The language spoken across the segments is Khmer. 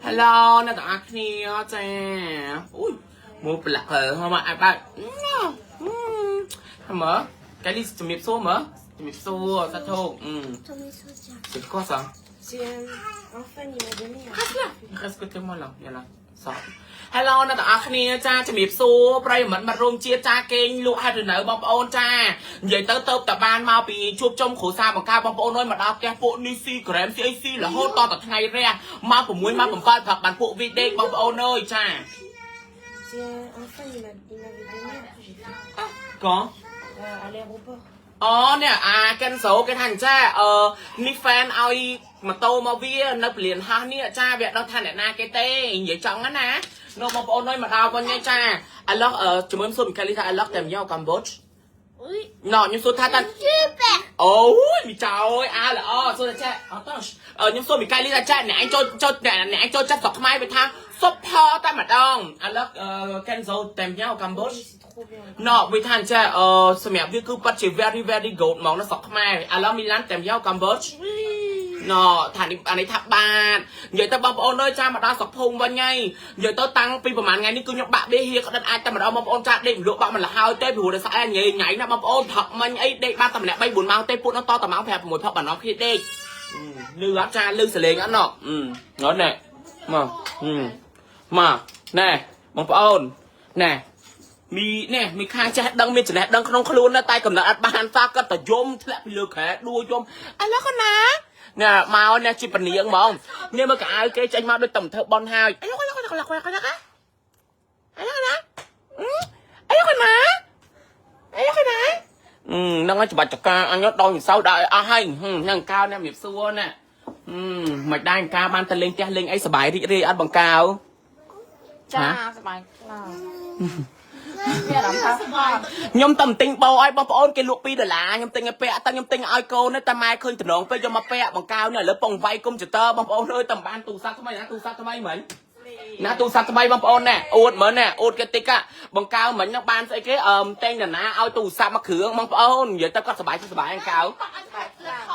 Hello អ្នកទាំងអស់គ្នាចាអូយមកប្រឡាក់ហើមកអាចបើកមើលកាលីជំរាបសួរមើលជំរាបសួរសាធុអឺ C'est quoi, ça? C'est un fan, il m'a donné un. Reste côté moi là, viens là. Ça. Hello អ្នកទាំងអស់គ្នាចាជំរាបសួរប្រិយមិត្តមិត្តរួមជាតិចាគេងលក់ហេតុនៅបងប្អូនចានិយាយទៅទៅតែបានមកពីជួបជុំគ្រួសារបង្កើតបងប្អូនអើយមកដល់ផ្ទះពួកនេះស៊ីក្រែមស៊ីអីស៊ីរហូតតតែថ្ងៃរះមក6មក7ព្រឹកបានពួកវីដេកបងប្អូនអើយចា C'est un fan, il m'avait donné, après j'ai fait. ក À l'aéroport. អូនេះអាកិនសូគេថាអញ្ចាអឺនេះ fan ឲ្យម៉ូតូមកវានៅពលានហោះនេះចាវាដល់ថាអ្នកណាគេទេនិយាយចង់ណានោះបងប្អូនអើយមកដល់វិញហើយចាឥឡូវអឺជាមួយសួរមីកាលីថាឥឡូវតែមកកម្ពុជា Oui. ណ៎ខ្ញុំសួរថាតា Super. អូយមីចៅអើយអាល្អសួរថាចាអត់តខ្ញុំសួរមីកាលីថាចាអ្នកឯងចូលចូលអ្នកឯងចូលចិត្តស្រុកខ្មែរវាថា super តែម្ដងឥឡូវកិនសូតែមកកម្ពុជា Oui, c'est trop bien. ណ៎វាថាអញ្ចេះអឺសម្រាប់វាគឺពិតជា very very good ហ្មងនៅស្រុកខ្មែរឥឡូវមីឡានតែយកកម្ពុជា Oui. ណថានេះអានេះថាបាទនិយាយទៅបងប្អូនអើយចាមកដល់ស្រុកភូមិវិញហើយនិយាយទៅតាំងពីប្រហែលថ្ងៃនេះគឺខ្ញុំបាក់បេហៀក្តិតអាចតែម្ដងបងប្អូនចាដេកលក់បាក់មិនលហើយទេព្រោះដោយសារញ៉ៃញ៉ៃណាបងប្អូនផឹកមិញអីដេកបានតែម្នាក់3 4ម៉ោងទេពួកនោះតតែម៉ោង5 6ផឹកបាននាំគ្នាដេកលឺអត់ចាលឺសលេងអត់ណងត់ណែមកមកណែបងប្អូនណែ មីនេះមីខាងចេះដឹងមានចំណេះដឹងក្នុងខ្លួនណាតែកំណត់អត់បានសាគាត់តែយំធ្លាក់ពីលើក្រែដួលយំឥឡូវកណានេះមកនេះជាពនាងហ្មងនេះមើលកៅអៅគេចេញមកដូចតែមិនធ្វើបន់ហើយឥឡូវឥឡូវឥឡូវឥឡូវឥឡូវឥឡូវណាឥឡូវកណាឥឡូវកណាអឺហ្នឹងហើយច្បាច់ចកាអញដល់សៅដល់អស់ហើយហ្នឹងកៅនេះមៀបសួរណាអឺមិនដែរការបានទៅលេងផ្ទះលេងអីសบายរីករាយអត់បង្កៅ ចាសប្បាយខ្លាំងមានអារម្មណ៍ថា ខ្ញុំតែមិនទិញបោឲ្យបងប្អូនគេលក់2ដុល្លារខ្ញុំទិញឲ្យពាក់តែខ្ញុំទិញឲ្យកូនតែម៉ែឃើញតំណងពេកយកមកពាក់បង្កៅនេះឥឡូវពងវាយកុំព្យូទ័របងប្អូនអើយតែមិនបានទូរស័ព្ទថ្មីណាទូរស័ព្ទថ្មីមិញណាទូរស័ព្ទថ្មីបងប្អូនណែអួតមើលណែអួតគេតិចបង្កៅមិញនឹងបានស្អីគេអឺតែងតាណាឲ្យទូរស័ព្ទមកគ្រឿងបងប្អូននិយាយទៅគាត់សប្បាយសប្បាយអង្កៅ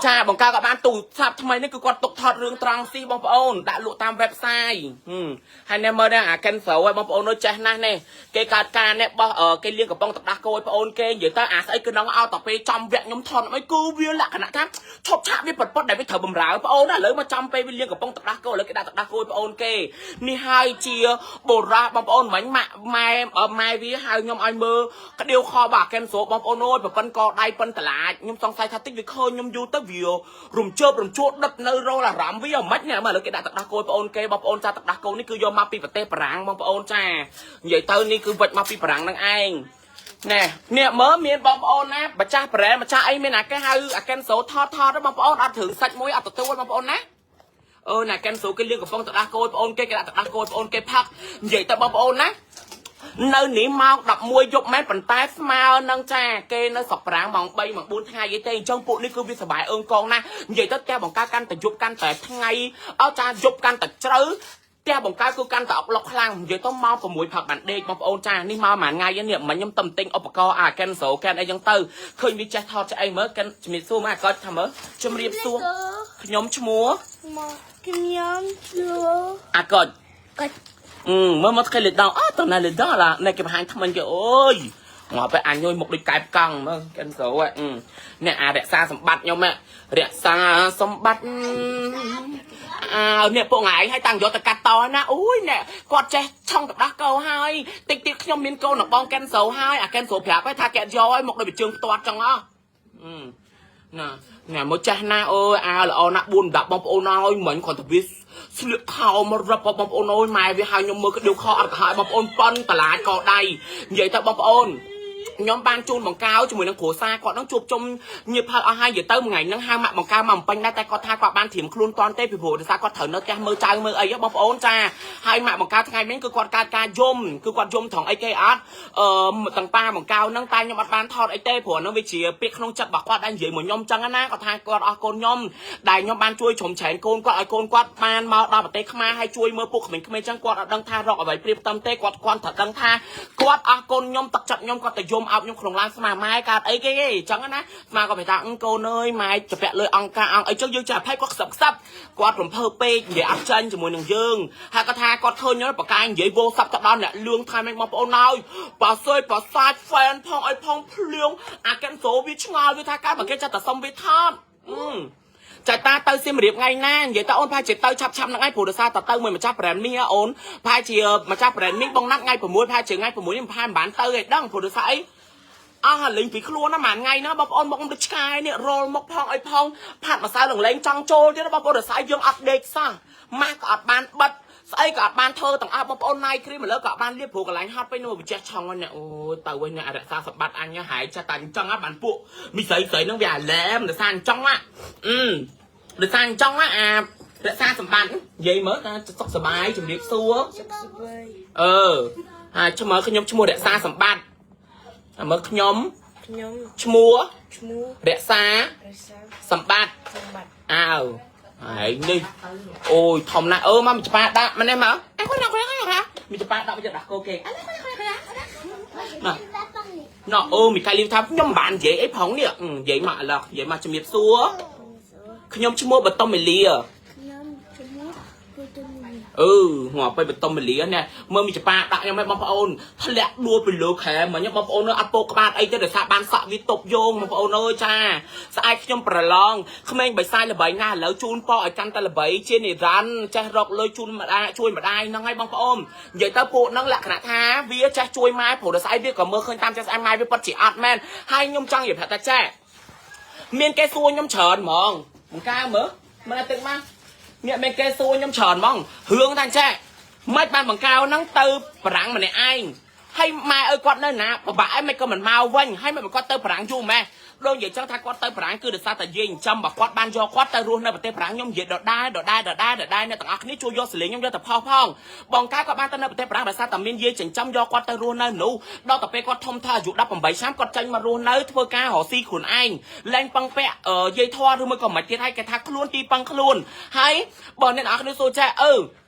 ចាបង្កៅក៏បានទូរស័ព្ទថ្មីនេះគឺគាត់ទុកថតរឿងត្រង់ស៊ីបងប្អូនដាក់លក់តាម website ហើយណែមើលនេះអាកិនស្រូវឲ្យបងប្អូននោះចេះណាស់នេះគេកើតការនេះបោះគេលៀងកំប៉ុងទឹកដោះគោឲ្យប្អូនគេនិយាយទៅអាស្អីគឺនឹងឲ្យតែពេលចំវគ្គខ្ញុំថតអីគឺវាលក្ខណៈថាឈប់ឆាកវាប៉ុតប៉ុតដែលវាត្រូវបំរើប្អូនណាឥឡូវមកចំពេលវាលៀងកំប៉ុងទឹកដោះគោឥឡូវគេដាក់ទឹកដោះគោឲ្យប្អូនគេនេះហើយជាបុរសបងប្អូនមិញម៉ាក់ម៉ែម៉ែវាហៅខ្ញុំឲ្យមើលក្តៀវខបាទកិនស្រូវបងប្អូនអើយប្រពន្ធកដៃប៉ុនតឡាចខ្ញុំសង្ស័យថាតិចវាឃើញខ្ញុំយូរទៅវារំជើបរំជួលដុតនៅរោលអារម្មណ៍វាអាម៉េចនេះមើលឥឡូវគេដាក់ទឹកដោះគោឲ្យប្អូនគេបងប្អូនចាទឹកដោះគោនេះគឺយកមកពីប្រទេសបារាំងបងប្អូនចានិយាយទៅនេះគឺវិចមកពីបារាំងនឹងឯងណែនេះមើលមានបងប្អូនណាម្ចាស់ប្រែម្ចាស់អីមានអាគេហៅអាកិនសូថតថតទៅបងប្អូនអត់ត្រូវសាច់មួយអត់ទទួលបងប្អូនណាអឺណាកិនសូគេលៀងកំប៉ុងទឹកដោះគោឲ្យប្អូនគេគេដាក់ទឹកដោះគោឲ្យប្អូនគេផឹកនិយាយទៅបងប្អូនណានៅនេះម៉ោង11យប់មែនប៉ុន្តែស្មើនឹងចាគេនៅស្រុកប្រាំងម៉ោង3ម៉ោង4ថ្ងៃអីទេអញ្ចឹងពួកនេះគឺវាសប្បាយអើងកងណាស់និយាយទៅផ្ទះបង្កើតកាន់តែយប់កាន់តែថ្ងៃអត់ចាយប់កាន់តែជ្រៅផ្ទះបង្កើតគឺកាន់តែអុកឡុកខ្លាំងនិយាយទៅម៉ោង6ព្រឹកបានដេកបងប្អូនចានេះមកមួយថ្ងៃនេះមិញខ្ញុំតំទិញឧបករណ៍អាកិនសូកិនអីចឹងទៅឃើញវាចេះថតចេះអីមើលកិនជំរាបសួរមកអាកុចថាមើលជំរាបសួរខ្ញុំឈ្មោះ មកខ្ញុំឈ្មោះ អាកុច កុច អឺមើលមកគេលេដងអត់តណាលេដងឡានេះគេបង្ហាញថ្មិញគេអូយងាប់ទៅអញយមុខដូចកែបកង់មើលកិនស្រូវនេះអារក្សាសម្បត្តិខ្ញុំរក្សាសម្បត្តិអើនេះពួកថ្ងៃឲ្យតាំងយកទៅកាត់តណាអូយនេះគាត់ចេះឆុងទឹកដោះគោហើយតិចទៀតខ្ញុំមានកូននឹងបងកិនស្រូវហើយអាកិនស្រូវប្រាប់ឲ្យថាគេយកឲ្យមកដូចជើងផ្ទាត់ចឹងអស់ណាណាមកចាស់ណាអើយអាល្អណាស់4 10បងប្អូនអើយមិញគ្រាន់តែវាស្លៀកខោមករឹបបងប្អូនអើយម៉ែវាឲ្យខ្ញុំមើលក្តៀវខោអត់ក្រហមបងប្អូនប៉ុនតឡាចកដៃនិយាយទៅបងប្អូនខ្ញុំបានជូនបង្កៅជាមួយនឹងគ្រួសារគាត់នឹងជួបជុំញៀបផលអស់ហើយនិយាយទៅមួយថ្ងៃហ្នឹងហៅម៉ាក់បង្កៅមកបំពេញដែរតែគាត់ថាគាត់បានត្រៀមខ្លួនតាន់ទេពីព្រោះដោយសារគាត់ត្រូវនៅផ្ទះមើលចៅមើលអីបងប្អូនចាហើយម៉ាក់បង្កៅថ្ងៃនេះគឺគាត់កើតការយំគឺគាត់យំត្រង់អីគេអត់អឺទាំងប៉ាបង្កៅហ្នឹងតែខ្ញុំអត់បានថតអីទេព្រោះហ្នឹងវាជាពាក្យក្នុងចិត្តរបស់គាត់ដែលនិយាយមកខ្ញុំចឹងណាគាត់ថាគាត់អរគុណខ្ញុំដែលខ្ញុំបានជួយជ្រោមជ្រែងកូនគាត់ឲ្យកូនគាត់បានមកដល់ប្រទេសខ្មែរហើយជួយមើលពួកក្មេងៗចឹងគាត់អត់ដឹងថារកអ្វីប្រៀបផ្ទឹមទេគាត់គាត់ត្រូវដឹងថាគាត់អរគុណខ្ញុំទឹកចិត្តខ្ញុំគាត់ទៅយំ អោបខ្ញុំក្នុងឡានស្មាម៉ែកើតអីគេទេអញ្ចឹងណាស្មាក៏ប្រាប់ថាអឺកូនអើយម៉ែជពាក់លុយអង្គការអង្គអីចឹងយើងចាស់ភ័យគាត់ខ្សឹបខ្សឹបគាត់រំភើបពេកនិយាយអត់ចាញ់ជាមួយនឹងយើងហើយគាត់ថាគាត់ឃើញខ្ញុំបកាយនិយាយវោសັບទៅដល់អ្នកលឿងថែមឲ្យបងប្អូនហើយប៉ាសុយប៉ាសាច់ fan ផងអីផងភ្លៀងអាកិនសូវាឆ្ងល់វាថាកើតមកគេចាត់តែសុំវាថតអឺ ចាតាទៅសៀមរាបថ្ងៃណានិយាយទៅអូនប្រហែលជាទៅឆាប់ឆាប់ហ្នឹងឯងព្រោះដោយសារតទៅមួយម្ចាស់ brand នេះអូនប្រហែលជាម្ចាស់ brand នេះបងណាត់ថ្ងៃ6ប្រហែលជាថ្ងៃ6នេះប្រហែលមិនបានទៅឯងដឹងព្រោះដោយសារអីអស់អាលេងពីខ្លួនណាមួយថ្ងៃណាបងប្អូនមកដូចឆ្កែនេះរលមកផងអីផងផាត់ម្សៅលងលែងចង់ចូលទៀតណាបងប្អូនដោយសារយើងអត់ដេកសោះម៉ាស់ក៏អត់បានបិទស្អីក៏អត់បានធ្វើទាំងអស់បងប្អូន night cream ឥឡូវក៏អត់បានលាបព្រោះកន្លែងហត់ពេកនោះវិចេះឆុងហ្នឹងអូយទៅវិញអ្នករក្សាសម្បត្តិអញហែកចាស់តែអញ្ចឹងបានពួកមីស្រីស្រីហ្នឹងវាអាឡែមដោយសារអញ្ចឹងណាអឺ ដោយសារអញ្ចឹងណាអារក្សាសម្បត្តិនិយាយមើលថាសុខសប្បាយជំរាបសួរ សុខសប្បាយ អឺហើយឈ្មោះខ្ញុំឈ្មោះរក្សាសម្បត្តិហើយមើលខ្ញុំ ខ្ញុំ ឈ្មោះ ឈ្មោះ រក្សា រក្សា សម្បត្តិ សម្បត្តិ អើហើយនេះអូយធំណាស់អឺមកមីច្បាដាក់មកនេះមកអេគាត់គាត់គាត់មីច្បាដាក់មកដាក់កូគេ Moi, je vais parler. ណ៎អូមីកាលីថាខ្ញុំមិនបាននិយាយអីផងនេះនិយាយមកឥឡូវនិយាយមកជំរាបសួរខ្ញុំឈ្មោះបតុមមីលា ខ្ញុំឈ្មោះពូទុំមី អឺងាប់ទៅបតុមលានេះមើលមីចប៉ាដាក់ខ្ញុំឲ្យបងប្អូនធ្លាក់ដួលពីលើខែមិញបងប្អូនអត់ពោកក្បាលអីទេដោយសារបានសក់វាតប់យោងបងប្អូនអើយចាស្អែកខ្ញុំប្រឡងក្មេងបិសាយល្បីណាស់ឥឡូវជូនពរឲ្យកាន់តែល្បីជានិរន្តរ៍ចេះរកលុយជូនម្ដាយជួយម្ដាយហ្នឹងហើយបងប្អូននិយាយទៅពួកហ្នឹងលក្ខណៈថាវាចេះជួយម៉ែព្រោះដោយសារវាក៏មើលឃើញតាមចេះស្អែកម៉ែវាពិតជាអត់មែនហើយខ្ញុំចង់និយាយប្រាប់ថាចេះមានគេសួរខ្ញុំច្រើនហ្មងបង្កើមើលមើលទឹកមក អ្នកមានគេសួរខ្ញុំច្រើនហ្មងរឿងថាចេះមិនបានបង្កៅហ្នឹងទៅបារាំងម្នាក់ឯងហើយម៉ែឲ្យគាត់នៅណាពិបាកឯងមិនក៏មិនមកវិញហើយមិនគាត់ទៅបារាំងយូរម៉េះដូចនិយាយចឹងថាគាត់ទៅបារាំងគឺដោយសារតែយាយចិញ្ចឹមបើគាត់បានយកគាត់ទៅរស់នៅប្រទេសបារាំងខ្ញុំនិយាយដដែលដដែលដដែលដដែលអ្នកទាំងអស់គ្នាជួយយកសលេងខ្ញុំយកទៅផុសផងបងកៅគាត់បានទៅនៅប្រទេសបារាំងដោយសារតែមានយាយចិញ្ចឹមយកគាត់ទៅរស់នៅនោះដល់តែពេលគាត់ធំថាអាយុ18ឆ្នាំគាត់ចេញមករស់នៅធ្វើការរកស៊ីខ្លួនឯងលែងពឹងពាក់យាយធွာឬមួយក៏មិនទៀតហើយគេថាខ្លួនទីពឹងខ្លួនហើយបើអ្នកទាំងអស់គ្នាសួរចេះអឺ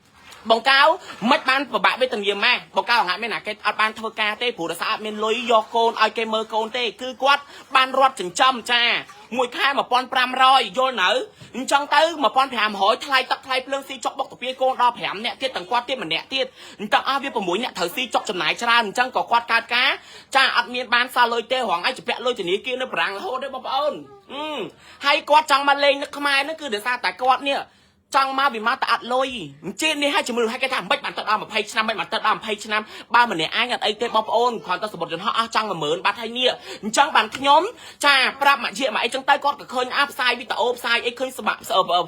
បងកៅមិនបានពិបាកវេទនាម៉ែបងកៅអង្ហាមានណាគេអត់បានធ្វើការទេព្រោះដោយសារអត់មានលុយយកកូនឲ្យគេមើលកូនទេគឺគាត់បានរត់ចិញ្ចឹមចាមួយខែ1500យល់នៅអញ្ចឹងទៅ1500ថ្លៃទឹកថ្លៃភ្លើងស៊ីចុកបុកតាពីកូនដល់5នាក់ទៀតទាំងគាត់ទៀតម្នាក់ទៀតអញ្ចឹងអស់វា6នាក់ត្រូវស៊ីចុកចំណាយច្រើនអញ្ចឹងក៏គាត់កើតការចាអត់មានបានសល់លុយទេរងឲ្យជពាក់លុយធនាគារនៅបារាំងរហូតទេបងប្អូនហើយគាត់ចង់មកលេងនៅខ្មែរហ្នឹងគឺដោយសារតែគាត់នេះ ចង់មកវាមកតែអត់លុយអញ្ចឹងនេះហើយជំរឿឲ្យគេថាមិនបានទៅដល់20ឆ្នាំមិនបានទៅដល់20ឆ្នាំបើម្នាក់ឯងអត់អីទេបងប្អូនគ្រាន់តែសមុទ្រយន្តហោះអស់ចង់10000បាត់ហើយនេះអញ្ចឹងបានខ្ញុំចាប្រាប់មកយាមកអីចឹងទៅគាត់ក៏ឃើញអាផ្សាយវីដេអូផ្សាយអីឃើញស្បាក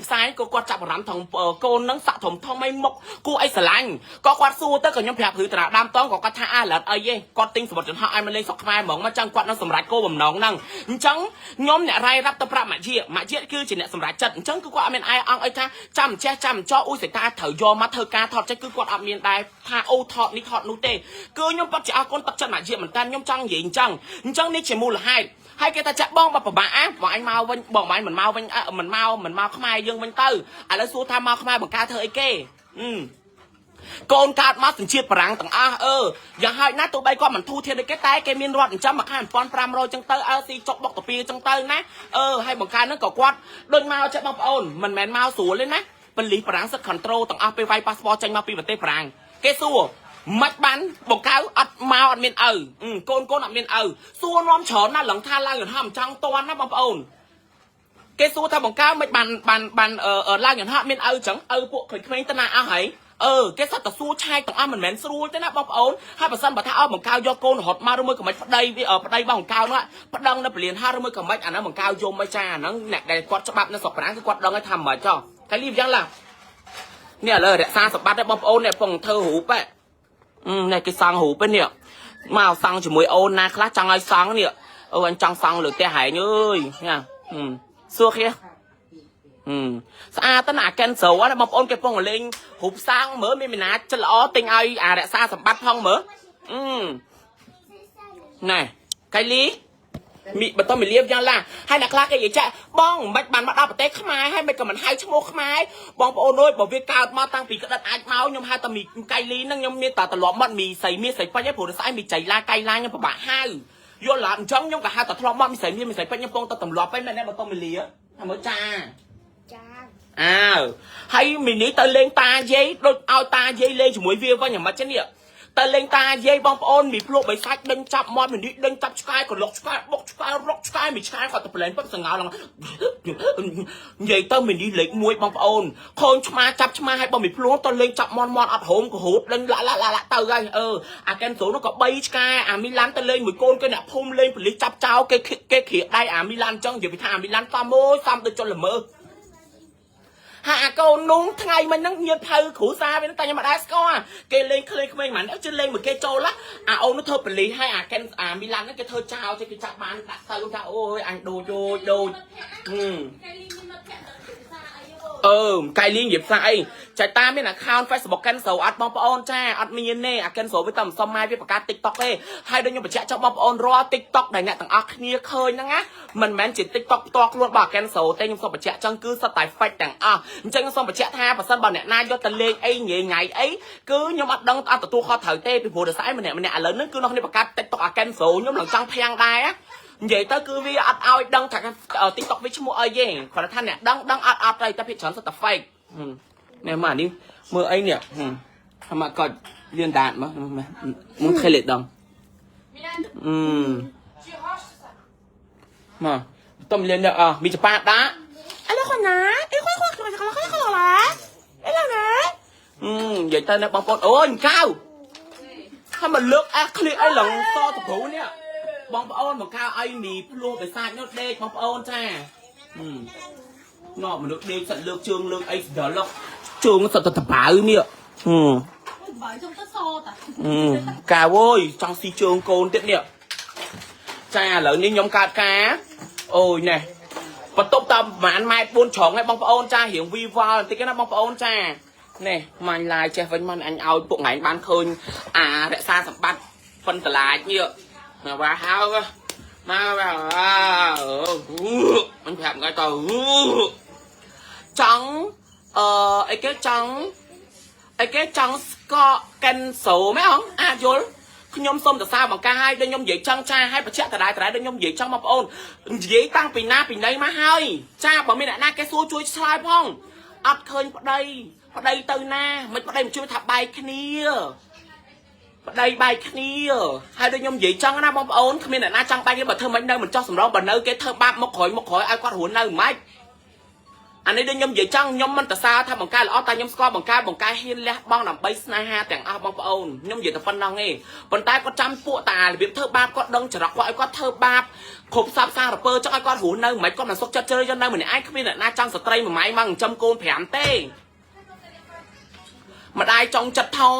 ់ផ្សាយក៏គាត់ចាប់អារម្មណ៍ថងកូននឹងសាក់ធំធំអីមុខគួរអីស្រឡាញ់ក៏គាត់សួរទៅក៏ខ្ញុំប្រាប់ព្រឺតារាដើមតងក៏គាត់ថាអាឡិតអីទេគាត់ទិញសមុទ្រយន្តហោះឲ្យមកលេងស្រុកខ្មែរហ្មងមកចឹងគាត់នឹងសម្រេចគោលបំណងហ្នឹងអញ្ចឹងខ្ញុំអ្នករ៉ៃរាប់ទៅប្រាប់មកយាមកយាគឺជាអ្នកសម្រេចចិត្តអញ្ចឹងគឺគាត់អត់មានអាយអង្គអីថាចាំចេះចាំចោអ៊ូសេតាត្រូវយកមកធ្វើការថតចិត្តគឺគាត់អត់មានដែរថាអូថតនេះថតនោះទេគឺខ្ញុំពិតជាអរគុណទឹកចិត្តមកយាមែនតើខ្ញុំចង់និយាយអញ្ចឹងអញ្ចឹងនេះជាមូលហេតុហើយគេថាចាក់បងបើពិបាកអាបងអញមកវិញបងអញមិនមកវិញមិនមកមិនមកខ្មែរយើងវិញទៅឥឡូវសួរថាមកខ្មែរបង្ការធ្វើអីគេអឺ កូនកើតមកសញ្ជាតិបារាំងទាំងអស់អឺយ៉ាងហោចណាស់ទោះបីគាត់មិនធូរធានដូចគេតែគេមានរត់ចិញ្ចឹមមួយខែ1500ចឹងទៅអើស៊ីចុកបុកតាពីចឹងទៅណាអឺហើយបង្ការហ្នឹងក៏គាត់ដូចមកចេះបងប្អូនមិនមែនមកស្រួលទេណាប៉លីសបារាំងសិត control ទាំងអស់ពេលវាយប៉ាសពតចេញមកពីប្រទេសបារាំងគេសួរមិនបានបង្កៅអត់មកអត់មានឪកូនកូនអត់មានឪសួរនាំច្រើនណាស់ឡងថាឡើងយន្តហោះមិនចង់តន់ណាបងប្អូនគេសួរថាបង្កើមិនបានបានបានឡើងយន្តហោះមានឪចឹងឪពួកក្មេងៗទៅណាអស់ហើយអឺគេសត្វតែសួរឆែកទាំងអស់មិនមែនស្រួលទេណាបងប្អូនហើយបើសិនបើថាអោបង្កើយកកូនរត់មកឬមួយក៏មិនប្តីវាប្តីរបស់បង្កើនោះប្តឹងនៅពលានហាឬមួយក៏មិនអាហ្នឹងបង្កើយមអីចាអាហ្នឹងអ្នកដែលគាត់ច្បាប់នៅស្រុកប្រាំងគឺគាត់ដឹងហើយថាមិនចោះតែលីយ៉ាងឡានេះឥឡូវរក្សាសម្បត្តិឲ្យបងប្អូននេះពងធ្វើរូបហ៎នេះគេសង់រូបនេះមកសង់ជាមួយអូនណាខ្លះចង់ឲ្យសង់នេះអូអញចង់សង់លើផ្ទះហែងអើយណាសួរគ្នា ស្អាតទៅណាអាកិនស្រូវណាបងប្អូនគេពងលេងរូបសាងមើលមានមីណាចិត្តល្អទិញឲ្យអារក្សាសម្បត្តិផងមើលអឺណែកៃលីមីបន្តមីលៀបយ៉ាងឡាហើយអ្នកខ្លះគេនិយាយចាក់បងមិនបានមកដល់ប្រទេសខ្មែរហើយមិនក៏មិនហៅឈ្មោះខ្មែរបងប្អូនអើយបើវាកើតមកតាំងពីក្តិតអាចមកខ្ញុំហៅតែមីកៃលីហ្នឹងខ្ញុំមានតែត្រឡប់មាត់មីសៃមីសៃពេជ្រឯងព្រោះស្អែកមីចៃឡាកៃឡាខ្ញុំពិបាកហៅ យល់អត់អញ្ចឹងខ្ញុំក៏ហៅតែធ្លាប់មកមីស្រីមានមីស្រីពេជ្រខ្ញុំពងទៅទម្លាប់ឯងមែនទេបើតុំមីលាថាមើលចា ចា អើហើយមីនេះទៅលេងតាយាយដូចឲ្យតាយាយលេងជាមួយវាវិញអាម៉េចចឹងនេះទៅលេងតាយាយបងប្អូនមីភ្លក់បិសាច់ដេញចាប់មាត់មីនេះដេញចាប់ឆ្កែកលុកឆ្កែបុកឆ្កែរុកឆ្កែមីឆ្កែគាត់ទៅប្លែនពឹកសងោឡើងនិយាយទៅមីនេះលេខ1បងប្អូនខូនឆ្មាចាប់ឆ្មាឲ្យបងមីភ្លក់ទៅលេងចាប់មាន់មាន់អត់ហូមកហូតដេញលាក់លាក់លាក់ទៅហើយអឺអាកែនសូនោះក៏3ឆ្កែអាមីឡានទៅលេងមួយកូនគេអ្នកភូមិលេងប៉ូលីសចាប់ចោលគេគេគ្រាដៃអាមីឡានចឹងនិយាយពីថាអាមីឡានសំអូយសំដូចចុលល្មើ ហើយអាកូននោះថ្ងៃមិញហ្នឹងញៀនផៅគ្រូសាវាហ្នឹងតែខ្ញុំមិនដែលស្គាល់គេលេងក្មេងៗហ្មងជិះលេងមួយគេចូលឡាអាអូននោះធ្វើប៉ូលីសហើយអាកែនអាមីឡានហ្នឹងគេធ្វើចោលគេចាប់បានដាក់ទៅថាអូយអញដូចដូចដូចហឹមអឺកៃលីងនិយាយផ្សាអីចៃតាមាន account Facebook កិនសូអត់បងប្អូនចាអត់មានទេអាកិនសូវាតែមិនសមម៉ែវាបង្កើត TikTok ទេហើយដូចខ្ញុំបញ្ជាក់ចង់បងប្អូនរាល់ TikTok ដែលអ្នកទាំងអស់គ្នាឃើញហ្នឹងណាមិនមែនជា TikTok ផ្ទាល់ខ្លួនរបស់អាកិនសូទេខ្ញុំសូមបញ្ជាក់ចឹងគឺសុទ្ធតែ fake ទាំងអស់អញ្ចឹងខ្ញុំសូមបញ្ជាក់ថាបើសិនបើអ្នកណាយកទៅលេងអីញ៉ៃញ៉ៃអីគឺខ្ញុំអត់ដឹងអត់ទទួលខុសត្រូវទេពីព្រោះដោយសារម្នាក់ម្នាក់ឥឡូវហ្នឹងគឺអ្នកគ្នាបង្កើត TikTok អាកិនសូខ្ញុំឡើងចង់ភាំងដែរនិយាយទៅគឺវាអត់ឲ្យដឹងថា TikTok វាឈ្មោះអីទេគ្រាន់តែថាអ្នកដឹងដឹងអត់អត់ទេតែភាគច្រើនសុទ្ធតែ fake នេះមកនេះមើលអីនេះហឹមមកកត់លៀនដាតមកមកខេលេដងអឺមកតំលៀនអមីចប៉ាដាអឡូខណាអីខខខខខខឡាអីឡាណាអឺនិយាយទៅណាបងប្អូនអូយកៅហើយមកលើកអះឃ្លៀកអីឡើងសតព្រូនេះបងប្អូនមកកៅអីមីភ្លោះបិសាចនោះដេកបងប្អូនចាណោមនុស្សដេកសិតលើកជើងលើកអីស្ដលកជើងសិតតតបៅនេះហឹម បើជុំទៅសតា កាវអើយចង់ស៊ីជើងកូនទៀតនេះចាឥឡូវនេះខ្ញុំកើតការអូយណែបន្ទប់តប្រហែលម៉ែត្រ4ជ្រុងឯងបងប្អូនចារៀងវីវល់បន្តិចណាបងប្អូនចានេះម៉ាញ់ឡាយចេះវិញមិនអញឲ្យពួកថ្ងៃបានឃើញអារក្សាសម្បត្តិប៉ុនតឡាចនេះមកវ៉ាហៅមកវ៉ាអញប្រាប់ថ្ងៃតចង់អឺអីគេចង់ អីគេចង់ស្កកកិនសូមែនអងអាចយល់ខ្ញុំសូមសរសើរបង្ការឲ្យដូចខ្ញុំនិយាយចង់ចាឲ្យបញ្ជាក់ដដែលដដែលដូចខ្ញុំនិយាយចង់បងប្អូននិយាយតាំងពីណាពីណីមកហើយចាបើមានអ្នកណាគេសួរជួយឆ្លើយផងអត់ឃើញប្តីប្តីទៅណាមិនប្តីមិនជួយថាបែកគ្នាប្តីបែកគ្នាហើយដូចខ្ញុំនិយាយចង់ណាបងប្អូនគ្មានអ្នកណាចង់បែកទេបើធ្វើមិននៅមិនចោះសម្រងបើនៅគេធ្វើបាបមកក្រោយមកក្រោយឲ្យគាត់រស់នៅមិនម៉េច អានេះដូចខ្ញុំនិយាយចង់ខ្ញុំមិនតសើថាបង្ការល្អតែខ្ញុំស្គាល់បង្ការបង្ការហ៊ានលះបង់ដើម្បីស្នេហាទាំងអស់បងប្អូនខ្ញុំនិយាយតែប៉ុណ្ណឹងឯងប៉ុន្តែគាត់ចាំពួកតារបៀបធ្វើបាបគាត់ដឹងចរិតគាត់ឲ្យគាត់ធ្វើបាបគ្រប់សពសារពើចង់ឲ្យគាត់រស់នៅមិនគាត់មិនសុខចិត្តជ្រើសយកនៅម្នាក់ឯងគ្មានអ្នកណាចង់ស្ត្រីមួយម៉ៃមកចិញ្ចឹមកូន5ទេម្ដាយចង់ចិត្តធေါ်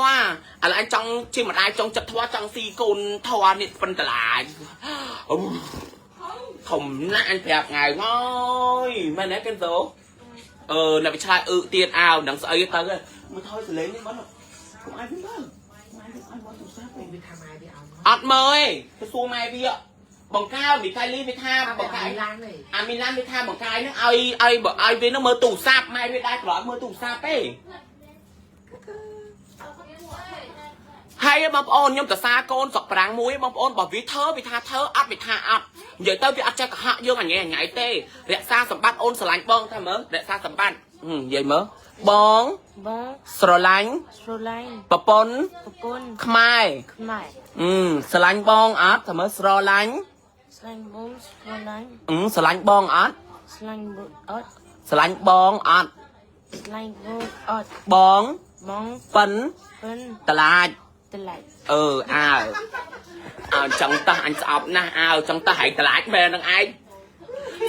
ឥឡូវអញចង់ជាម្ដាយចង់ចិត្តធေါ်ចង់ស៊ីកូនធေါ်នេះប៉ុនតឡាយធំណាស់អញប្រាប់ថ្ងៃអើយមែនទេកិនសូ អឺអ្នកវិឆាយអឺទៀតអោនឹងស្អីទៅមើលថយសលេងនេះមកកុំអាយវិញមើលអាយឲ្យមកទូរស័ព្ទ វាថាម៉ែវាឲ្យមក អត់មើលទេទៅសួរម៉ែវាបង្កើមីកៃលីវាថាបង្កើ ឡាននេះ អាមីឡានវាថាបង្កាយហ្នឹងឲ្យឲ្យឲ្យវានឹងមើលទូរស័ព្ទម៉ែវាដែរក្រោយមើលទូរស័ព្ទទេហើយបងប្អូនខ្ញុំតសាកូនស្រុកប្រាំងមួយបងប្អូនបើវាធ្វើវាថាធ្វើអត់វាថាអត់និយាយទៅវាអត់ចេះកុហកយើងអញញ៉ៃទេរក្សាសម្បត្តិអូនស្រឡាញ់បងថាមើលរក្សាសម្បត្តិនិយាយមើលបង បង ស្រឡាញ់ ស្រឡាញ់ ប្រពន្ធ ប្រពន្ធ ខ្មែរ ខ្មែរ អឺស្រឡាញ់បងអត់ថាមើលស្រឡាញ់ ស្រឡាញ់បងស្រឡាញ់ អឺស្រឡាញ់បងអត់ ស្រឡាញ់បងអត់ ស្រឡាញ់បងអត់ ស្រឡាញ់បងអត់ បង បង ប៉ិន ពិន តឡាច តឡាច អឺអើអើចង់តោះអញស្អប់ណាស់អើចង់តោះហែងតឡាចមែននឹងឯង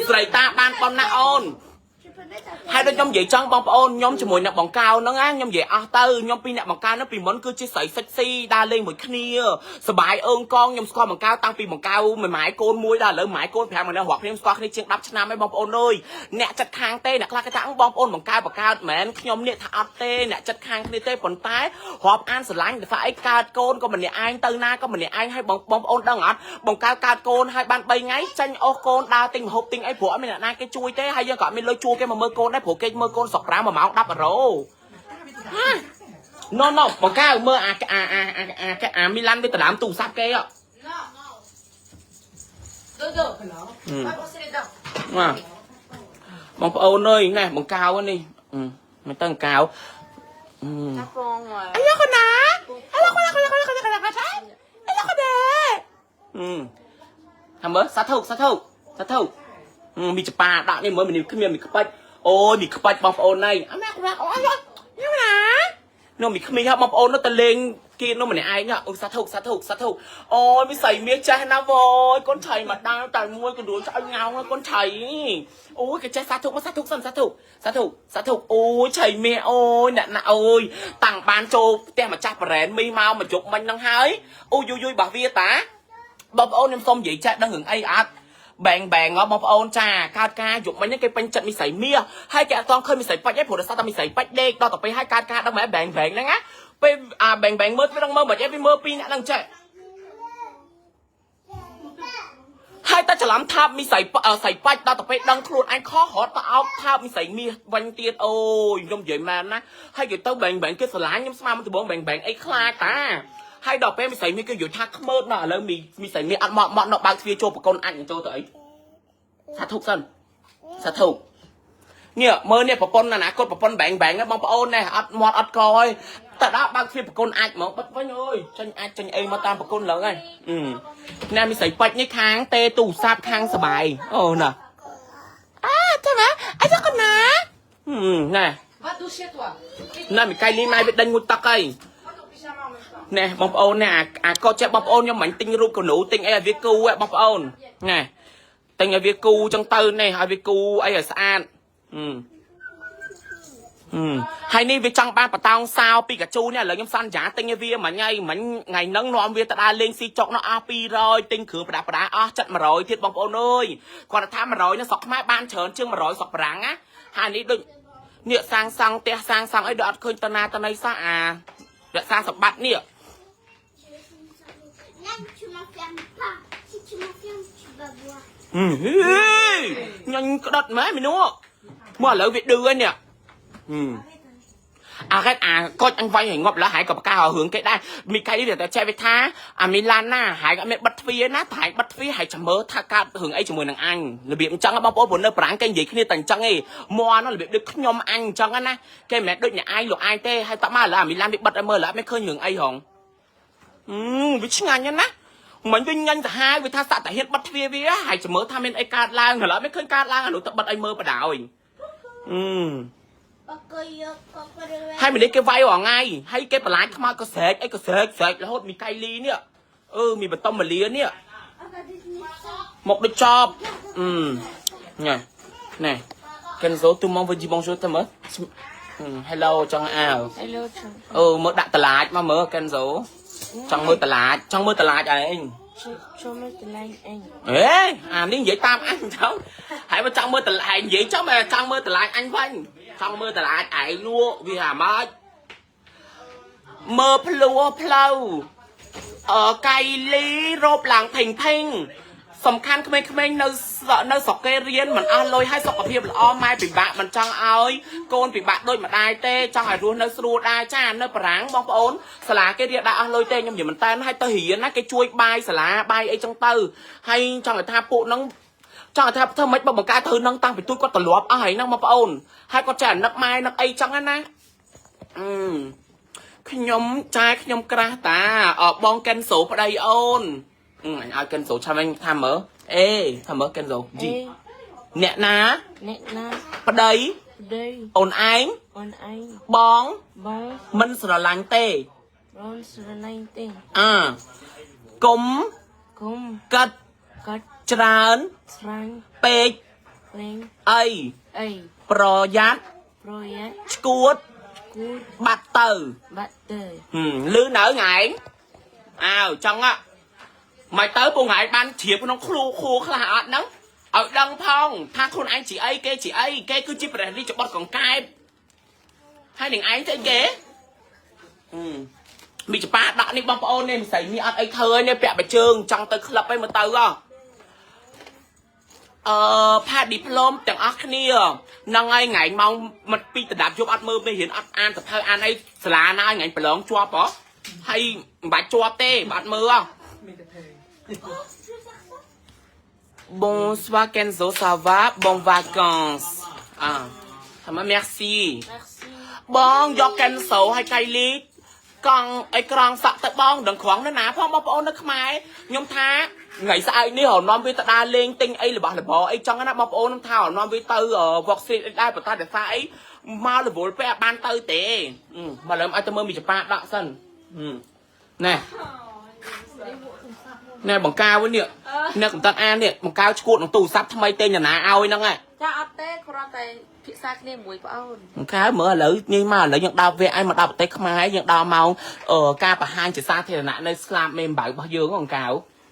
ស្រីតាបានប៉ុនណាអូន Tu peux mettre ta ហើយដូចខ្ញុំនិយាយចង់បងប្អូនខ្ញុំជាមួយអ្នកបង្កៅហ្នឹងណាខ្ញុំនិយាយអស់ទៅខ្ញុំពីអ្នកបង្កៅហ្នឹងពីមុនគឺជាស្រីសិចស៊ីដើរលេងមួយគ្នាសបាយអើងកងខ្ញុំស្គាល់បង្កៅតាំងពីបង្កៅមួយម៉ែកូនមួយដល់ឥឡូវម៉ែកូន5ម្នាក់រាប់ខ្ញុំស្គាល់គ្នាជាង10ឆ្នាំហើយបងប្អូនអើយអ្នកចិត្តខាងទេអ្នកខ្លះគេថាបងប្អូនបង្កៅបង្កើតមែនខ្ញុំនេះថាអត់ទេអ្នកចិត្តខាងគ្នាទេប៉ុន្តែរាប់អានស្រឡាញ់តែថាអីកើតកូនក៏ម្នាក់ឯងទៅណាក៏ម្នាក់ឯងហើយបងបងប្អូនដឹងអត់បង្កៅកើតកូនហើយបាន3ថ្ងៃចាញ់អស់កូនដើរទិញម្ហូបទិញអីព្រោះអត់មានអ្នកណាគេជួយទេហើយយើងក៏អត់មានលុយជួលគេមកមើលកូនដែរព្រោះគេមើលកូនស្រុកប្រាំ1ម៉ោង10អឺរ៉ូណូណូបង្កៅមើលអាអាអាអាអាអាមីឡានវាដដើមទូរស័ព្ទគេហ៎ Dodo. Va brosser les dents. បាទបងប្អូនអើយណែបង្កៅនេះមិនទៅបង្កៅ ចាបង អាឡូកណាអាឡូកណាកណាកណាកណាកណាកណាអាឡូកណាអឺថាមើលសាធុសាធុសាធុមីចប៉ាដាក់នេះមើលមានគ្មានមីក្បាច់អូយមីក្បាច់បងប្អូនណៃអាម៉ាក់ម៉ាក់អូយញ៉ាំណានោះមីក្មីហ่ะបងប្អូននោះតលេងគៀននោះម្នាក់ឯងអូសាធុសាធុសាធុអូយមីសៃមាសចេះណាវយកូនឆៃមកដើរតែមួយកណ្ដួលឆ្អើងោកូនឆៃអូយគេចេះសាធុមកសាធុសិនសាធុសាធុសាធុអូយឆៃមាសអូយអ្នកណាអូយតាំងបានចូលផ្ទះម្ចាស់ប្រ៉ែនមីមកមកជប់មិញហ្នឹងហើយអូយយយយបាសវាតាបងប្អូនខ្ញុំសុំនិយាយចេះដឹងរឿងអីអត់បែងបែងបងប្អូនចាកើតការយប់មិញគេពេញចិត្តមីសៃមាសហើយគេអត់តឃើញមីសៃបាច់ឯងព្រោះដោយសារតែមីសៃបាច់ដេកដល់ទៅពេលហើយកើតការដឹងមែនបែងបែងហ្នឹងណាពេលអាបែងបែងមើលទៅដឹងមើលមិនអីវាមើលពីរអ្នកហ្នឹងចេះហើយតែច្រឡំថាបមីសៃសៃបាច់ដល់ទៅពេលដឹងខ្លួនអញខុសរត់ទៅអោបថាបមីសៃមាសវិញទៀតអូយខ្ញុំនិយាយមែនណាហើយគេទៅបែងបែងគេស្រឡាញ់ខ្ញុំស្មានមកដំបងបែងបែងអីខ្លាចតាហើយដល់ពេលមីសៃមាសគេយល់ថាខ្មើតណាស់ឥឡូវមីមីសៃមាសអត់មកមកនៅបើកទ្វារចូលប្រកុនអញចូលទៅអីសាធុសិនសាធុនេះមើលនេះប្រពន្ធអនាគតប្រពន្ធបែងបែងបងប្អូននេះអត់មាត់អត់កហើយតែដល់បើកទ្វារប្រកុនអាចហ្មងបិទវិញអើយចេញអាចចេញអីមកតាមប្រកុនឡើងហើយណាមីសៃបាច់នេះខាងទេទូរស័ព្ទខាងសបាយអូណាអាចាំណាអាចាកណាណែ Va doucher toi. ណែមីកៃលីម៉ែវាដេញងូតទឹកហើយ Prends ton pyjama en même temps. ណែបងប្អូនណែអាអាកូនចេះបងប្អូនខ្ញុំមិនទិញរូបកនូទិញអីឲ្យវាគូហ៎បងប្អូនណែទិញឲ្យវាគូចឹងទៅណែឲ្យវាគូអីឲ្យស្អាតហឹមហឹមហើយនេះវាចង់បានបតោងសោពីកាជូនេះឥឡូវខ្ញុំសន្យាទិញឲ្យវាមួយថ្ងៃមិញថ្ងៃហ្នឹងនាំវាទៅដើរលេងស៊ីចុកនោះអស់200ទិញគ្រឿងប្រដាប់ប្រដាអស់ចិត្ត100ទៀតបងប្អូនអើយគាត់ថា100នៅស្រុកខ្មែរបានច្រើនជាង100ស្រុកបារាំងណាហើយនេះដូចនេះសាងសង់ផ្ទះសាងសង់អីដូចអត់ឃើញតណាតណីសោះអារក្សាសម្បត្តិនេះ Là, tu m'enfermes pas. Si tu m'enfermes, tu vas voir. ញញក្តិតម៉ែមីនោះមកឥឡូវវាឌឺហើយនេះអាកែអាកុចអញវាយឲ្យងាប់ឡើយហើយក៏ប្រកាសឲ្យរឿងគេដែរមីកៃនេះតែចេះវាថាអាមីឡានណាហើយក៏មានបិទទ្វារណាតែបិទទ្វារហើយចាំមើលថាកើតរឿងអីជាមួយនឹងអញរបៀបអញ្ចឹងបងប្អូនព្រោះនៅប្រាំងគេនិយាយគ្នាតែអញ្ចឹងឯងមន់របៀបដូចខ្ញុំអញអញ្ចឹងណាគេមិនមែនដូចអ្នកឯងលោកឯងទេហើយតមកឥឡូវអាមីឡានវាបិទឲ្យមើលឥឡូវមិនឃើញរឿងអីហងវាឆ្ងាញ់ណាស់មិញវាញញសាហាវវាថាសត្វតាហ៊ានបិទទ្វារវាហើយចាំមើលថាមានអីកើតឡើងឥឡូវមិនឃើញកើតឡើងអានោះទៅបិទឲ្យមើលបដ ாய் អឺ ហើយម្នេះគេវាយរាល់ថ្ងៃហើយគេបន្លាចខ្មោចក៏ស្រែកអីក៏ស្រែកស្រែករហូតមីកៃលីនេះអឺមីបតុមមាលានេះមកដូចចប់អឺណែណែ Kenzo ទូមកវិញជីបងជួយទៅមើល Hello ចង់អាវ Hello, tu. អឺមើលដាក់តឡាចមកមើល Kenzo ចង់មើលតឡាចចង់មើលតឡាចឯង Tu mets de line 1. អេអានេះនិយាយតាមអញចង់ហើយបើចង់មើលតឡាចនិយាយចង់ចង់មើលតឡាចអញវិញចង់មើលតឡាចឯងលក់វាអាម៉េចមើលភ្លួផ្លូវអឺកៃលីរោបឡើងផេងផេងសំខាន់ក្មេងៗនៅនៅស្រុកគេរៀនមិនអស់លុយហើយសុខភាពល្អម៉ែពិបាកមិនចង់ឲ្យកូនពិបាកដូចម្ដាយទេចង់ឲ្យរស់នៅស្រួលដែរចានៅបារាំងបងប្អូនសាលាគេរៀនដាក់អស់លុយទេខ្ញុំនិយាយមិនតែនហើយទៅរៀនណាគេជួយបាយសាលាបាយអីចឹងទៅហើយចង់ឲ្យថាពួកហ្នឹងចង់ឲ្យថាធ្វើម៉េចបើបង្កើតធ្វើនឹងតាំងពីទូចគាត់ទម្លាប់អស់ហើយហ្នឹងបងប្អូនហើយគាត់ចេះអាណិតម៉ែនឹកអីចឹងណាអឺខ្ញុំចាយខ្ញុំក្រាស់តាអបងកិនសូប្តីអូនអញឲ្យកកិនសូឆាំវិញថាមើលអេថាមើលកិនសូជី A. អ្នកណា Netna. ប្តី Day. អូនឯង On I. បង Bon. មិនស្រឡាញ់ទេ Ron sur line thing. អើគុំ Kum. គិត Cut. ច្រើន Srang. ពេក Ring. អី A. ប្រយ័ត្ន Proyat. ឈួត Good. បាត់ទៅ Butter. ហឹមលឺនៅថ្ងៃអើចង់ហ่ะមិនទៅពងថ្ងៃបានជ្រាបក្នុងគ្លូខួខ្លះអត់ហ្នឹងឲ្យដឹងផងថាខ្លួនឯងជាអីគេជាអីគេគឺជាព្រះរាជបុត្រកង្កែបហើយនឹងឯងទៅអីគេហឹមមីចប៉ាដាក់នេះបងប្អូននេះមិនស្អីនេះអត់អីធ្វើឯនេះពាក់បិជើងចង់ទៅក្លឹបឯងមើលទៅហ៎អឺផាឌីប្លូមទាំងអស់គ្នាហ្នឹងហើយថ្ងៃម៉ោងមិនពីដដាប់យប់អត់មើលមេរៀនអត់អានសភៅអានអីសាលាណាឲ្យថ្ងៃប្រឡងជាប់ហ៎ហើយមិនបាច់ជាប់ទេបើអត់មើលហ៎ Bonsoir Kenzo, ça va? Bon vacances. អាថាមក merci. Merci. បងយក Kenzo ឲ្យកៃលីកង់អេក្រង់សក់ទៅបងដឹងក្រងនៅណាផងបងប្អូននៅខ្មែរខ្ញុំថាថ្ងៃស្អែកនេះរនាំវាទៅដើរលេងទិញអីរបស់របរអីចឹងណាបងប្អូនខ្ញុំថារនាំវាទៅ Walk Street អីដែរប៉ុន្តែដោយសារអីមករវល់ពេកអត់បានទៅទេមកលើឲ្យទៅមើលមីចប៉ាដកសិនណែណែបង្កាវិញនេះអ្នកកំតាត់អាននេះបង្កាវឈួតនឹងទូរស័ព្ទថ្មីទេញណាឲ្យហ្នឹងហ៎ ចាអត់ទេគ្រាន់តែភាសាគ្នាមួយប្អូន បង្កើមើលឥឡូវនេះមកឥឡូវយើងដល់វគ្គឯងមកដល់ប្រទេសខ្មែរយើងដល់មកអឺការបង្ហាញជាសាធារណៈនៅស្លាបមេអំបៅរបស់យើងហ្នឹងអង្កៅ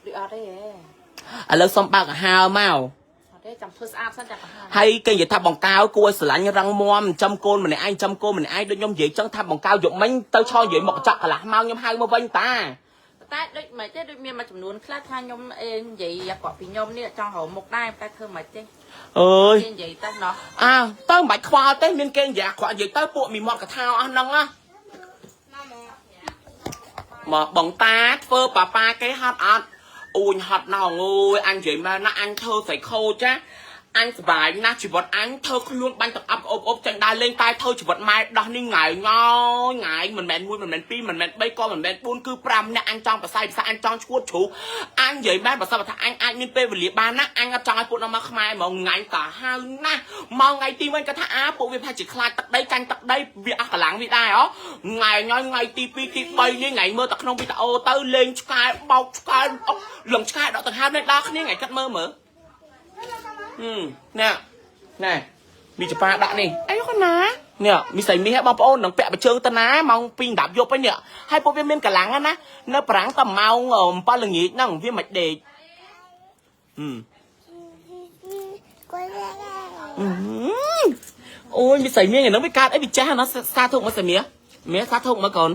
ដូចអត់ទេហ៎ ឥឡូវសុំបើកអាហារមក អត់ទេចាំធ្វើស្អាតសិនចាំបង្ហាញ ហើយគេនិយាយថាបង្កៅគួរឲ្យស្រឡាញ់រឹងមាំចិញ្ចឹមកូនម្នាក់ឯងចិញ្ចឹមកូនម្នាក់ឯងដូចខ្ញុំនិយាយចឹងថាបង្កៅយកមិញទៅឆនិយាយមកកញ្ចក់កន្លះម៉ោងខ្ញុំហៅមកវិញតា តែដូចមិនទេដូចមានមួយចំនួនខ្លះថាខ្ញុំអេនិយាយអាក្រក់ពីខ្ញុំនេះចង់រកមុខដែរតែធ្វើមិនទេ អើយ គេនិយាយទៅណោះ អើទៅមិនបាច់ខ្វល់ទេមានគេនិយាយអាក្រក់និយាយទៅពួកមីមាត់កថាអស់ហ្នឹងណាមកបងតាធ្វើប៉ាប៉ាគេហត់អត់អួញហត់ណោងអើយអញនិយាយមែនណាអញធ្វើស្រីខូចណាអញសប្បាយណាស់ជីវិតអញធ្វើខ្លួនបាញ់ទឹកអប់អូបអូបចាញ់ដើរលេងតែធ្វើជីវិតម៉ែដោះនេះង៉ែងង៉ែមិនមែន1មិនមែន2មិនមែន3ក៏មិនមែន4គឺ5នាក់អញចង់ប្រស័យប្រសាអញចង់ឈួតជ្រូកអញនិយាយមែនបើសិនបើថាអញអាចមានពេលវេលាបានណាអញអត់ចង់ឲ្យពួកនោះមកខ្មែរហ្មងងាញ់តាហៅណាស់មកថ្ងៃទី1គាត់ថាអាពួកវាប្រហែលជាខ្លាចទឹកដីចាញ់ទឹកដីវាអស់កម្លាំងវាដែរហ៎ថ្ងៃញ៉យថ្ងៃទី2ទី3នេះថ្ងៃមើលតែក្នុងវីដេអូទៅលេងឆ្កែបោកឆ្កែអុកលងឆ្កែដកដង្ហើមនេះដល់គ្នាថ្ងៃគាត់មើលមើល ណែណែមីចប៉ាដាក់នេះអីគាត់ណានេះមីសៃមីហ៎បងប្អូននឹងពាក់បជើងទៅណាម៉ោង2 10យប់ហ្នឹងនេះហើយពួកវាមានកម្លាំងណានៅប្រាំងតែម៉ោង7ល្ងាចហ្នឹងវាមិនដេកហឹមអូយមីសៃមីហ្នឹងវាកើតអីវាចាស់ណាសាធុកមកសៃមីមីសាធុកមកកូន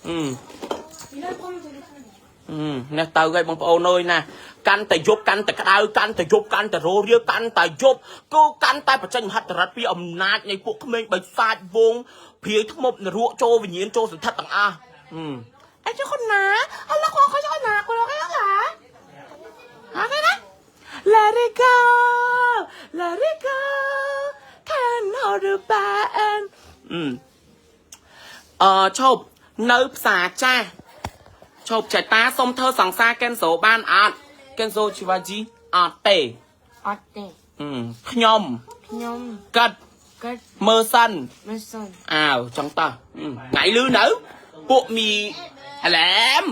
អឺ នេះទៅហើយបងប្អូនអើយណាកាន់តែយប់កាន់តែក្តៅកាន់តែយប់កាន់តែរោរាកាន់តែយប់គូកាន់តែបញ្ចេញមហិទ្ធិឫទ្ធិពីអំណាចនៃពួកក្មេងបិសាចវងព្រាយធ្មប់នរកចូលវិញ្ញាណចូលសន្ធិដ្ឋទាំងអស់អីចុះคนណាអឡខខចុះណាគាត់អីឡាហ៎គេណា Let it go, let it go, can hold it back. អឺអឺឈប់នៅផ្សារចាស់ ឈប់ចៃតាសុំធ្វើសង្សារកេនសូបានអត់កេនសូជីវ៉ាជីអត់ទេ អត់ទេ អឺខ្ញុំ ខ្ញុំ កាត់ កាត់ មើលសិន មិនសិន អើចង់តោះថ្ងៃលឺនៅពួកមីហឡែម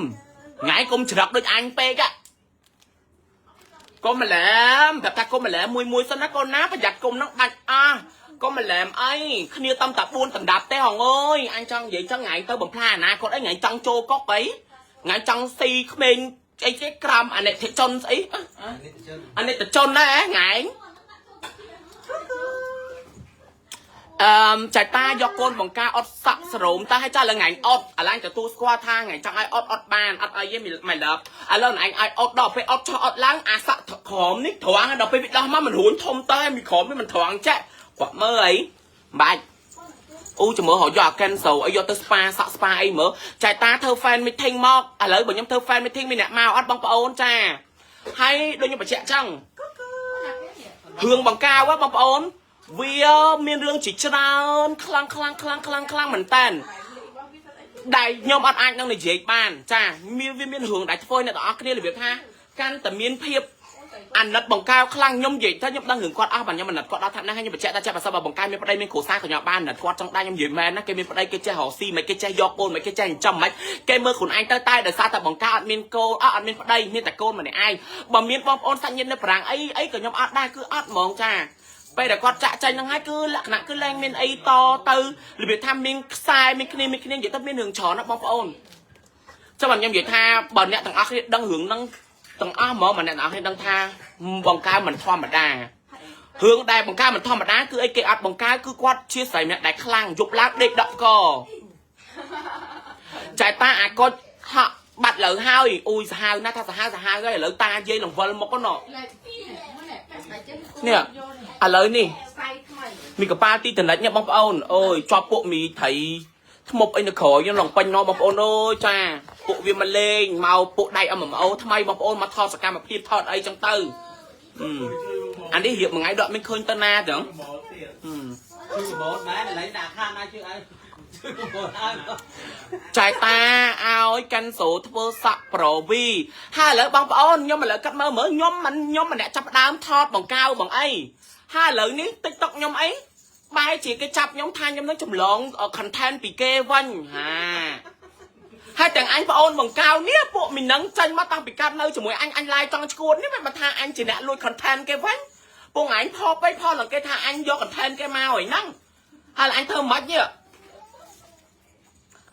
ថ្ងៃកុំច្រឹកដូចអញពេកកុំហឡែមប្រាប់ថាកុំហឡែមមួយមួយសិនណាកូនណាប្រយ័ត្នកុំនឹងដាច់អស់កុំហឡែមអីគ្នាតំតា4ដណ្ដាប់ទេហងអើយអញចង់និយាយចឹងថ្ងៃទៅបំផ្លាញអនាគតអីថ្ងៃចង់ចូលកុកអីថ្ងៃចង់ស៊ីក្មេងអីគេក្រមអនិច្ចជនស្អីអនិច្ចជនដែរថ្ងៃអឺចៃតាយកកូនបង្ការអត់សក់សរោមតើឲ្យចាស់លើថ្ងៃអត់ឥឡូវទទួលស្គាល់ថាថ្ងៃចង់ឲ្យអត់អត់បានអត់អីទេមិនឡប់ឥឡូវឯងឲ្យអត់ដល់ពេលអត់ឆោះអត់ឡើងអាសក់ក្រមនេះត្រង់ដល់ពេលវាដោះមកមិនរួញធំតើមីក្រមវាមិនត្រង់ចេះគាត់មើលអីមិនបាច់អូចាំមើលរកយកអាកេនសូអីយកទៅស្ប៉ាសក់ស្ប៉ាអីមើលចៃតាធ្វើ fan meeting មកឥឡូវបើខ្ញុំធ្វើ fan meeting មានអ្នកមកអត់បងប្អូនចាហើយដូចខ្ញុំបញ្ជាក់ចឹងរឿងបង្ការវបងប្អូនវាមានរឿងជាច្រើនខ្លាំងខ្លាំងខ្លាំងខ្លាំងខ្លាំងមែនតើដែលខ្ញុំអត់អាចនឹងនិយាយបានចាមានវាមានរឿងដែលធ្វើឲ្យអ្នកទាំងអស់គ្នារបៀបថាកាន់តែមានភាពអាណិតបង្កើខ្លាំងខ្ញុំនិយាយថាខ្ញុំដឹងរឿងគាត់អស់បាទខ្ញុំអាណិតគាត់ដល់ថាណាខ្ញុំបញ្ជាក់ថាចាបើសិនបើបង្កើមានប្តីមានគ្រួសារក៏ខ្ញុំបានអាណិតគាត់ចង់ដែរខ្ញុំនិយាយមែនណាគេមានប្តីគេចេះរកស៊ីមិនគេចេះយកកូនមិនគេចេះចិញ្ចឹមមិនគេមើលខ្លួនឯងទៅតែដោយសារតែបង្កើអត់មានកូនអត់មានប្តីមានតែកូនម្នាក់ឯងបើមានបងប្អូនសាច់ញាតិនៅប្រាំងអីអីក៏ខ្ញុំអត់ដែរគឺអត់ហ្មងចាពេលដែលគាត់ចាក់ចេញហ្នឹងហើយគឺលក្ខណៈគឺលែងមានអីតទៅរបៀបថាមានខ្សែមានគ្នាមានគ្នានិយាយទៅមានរឿងច្រើនណាស់បងប្អូនចាំបាទខ្ញុំនិយាយថាបើអ្នកទាំងអស់គ្នាដឹងរឿងហ្នឹងទាំងអស់ហ្មងបើអ្នកទាំងអស់គ្នាដឹងថាបង្កើមិនធម្មតារឿងដែលបង្កើមិនធម្មតាគឺអីគេអត់បង្កើគឺគាត់ជាស្រីម្នាក់ដែលខ្លាំងយប់ឡើងដេកដកកចែតាអាកុចហក់បាត់លើហើយអ៊ូយសាហាវណាស់ថាសាហាវសាហាវហើយឥឡូវតាយាយលង្វិលមកណោះនេះឥឡូវនេះ មីកប៉ាល់ទីតនិចនេះបងប្អូនអូយជាប់ពួកមីត្រីធ្មប់អីនៅក្រោយខ្ញុំឡងពេញណោះបងប្អូនអើយចាពួកវាមកលេងមកពួកដៃ MMO ថ្មីបងប្អូនមកថតសកម្មភាពថតអីចឹងទៅ អានេះរៀបមួយថ្ងៃដកមានឃើញទៅណាចឹង ប្រម៉ូទទៀតជួយប្រម៉ូទដែរឥឡូវដាក់ខាតណាជួយឲ្យជួយប្រម៉ូទឲ្យ ចែកតាឲ្យកាន់សូធ្វើសក់ប្រវីហើយឥឡូវបងប្អូនខ្ញុំឥឡូវកាត់មើលមើលខ្ញុំមិនខ្ញុំម្នាក់ចាប់ផ្ដើមថតបង្កៅបងអីហើយឥឡូវនេះ TikTok ខ្ញុំអីបែរជាគេចាប់ខ្ញុំថាខ្ញុំនឹងចម្លង content ពីគេវិញហាហើយទាំងអញប្អូនបង្កៅនេះពួកមីនឹងចាញ់មកតាំងពីកាត់នៅជាមួយអញអញឡាយចង់ឈួតនេះមិនថាអញជាអ្នកលួច content គេវិញពួកអញផបអីផលឡើងគេថាអញយក content គេមកអីហ្នឹងហើយអញធ្វើមិននេះ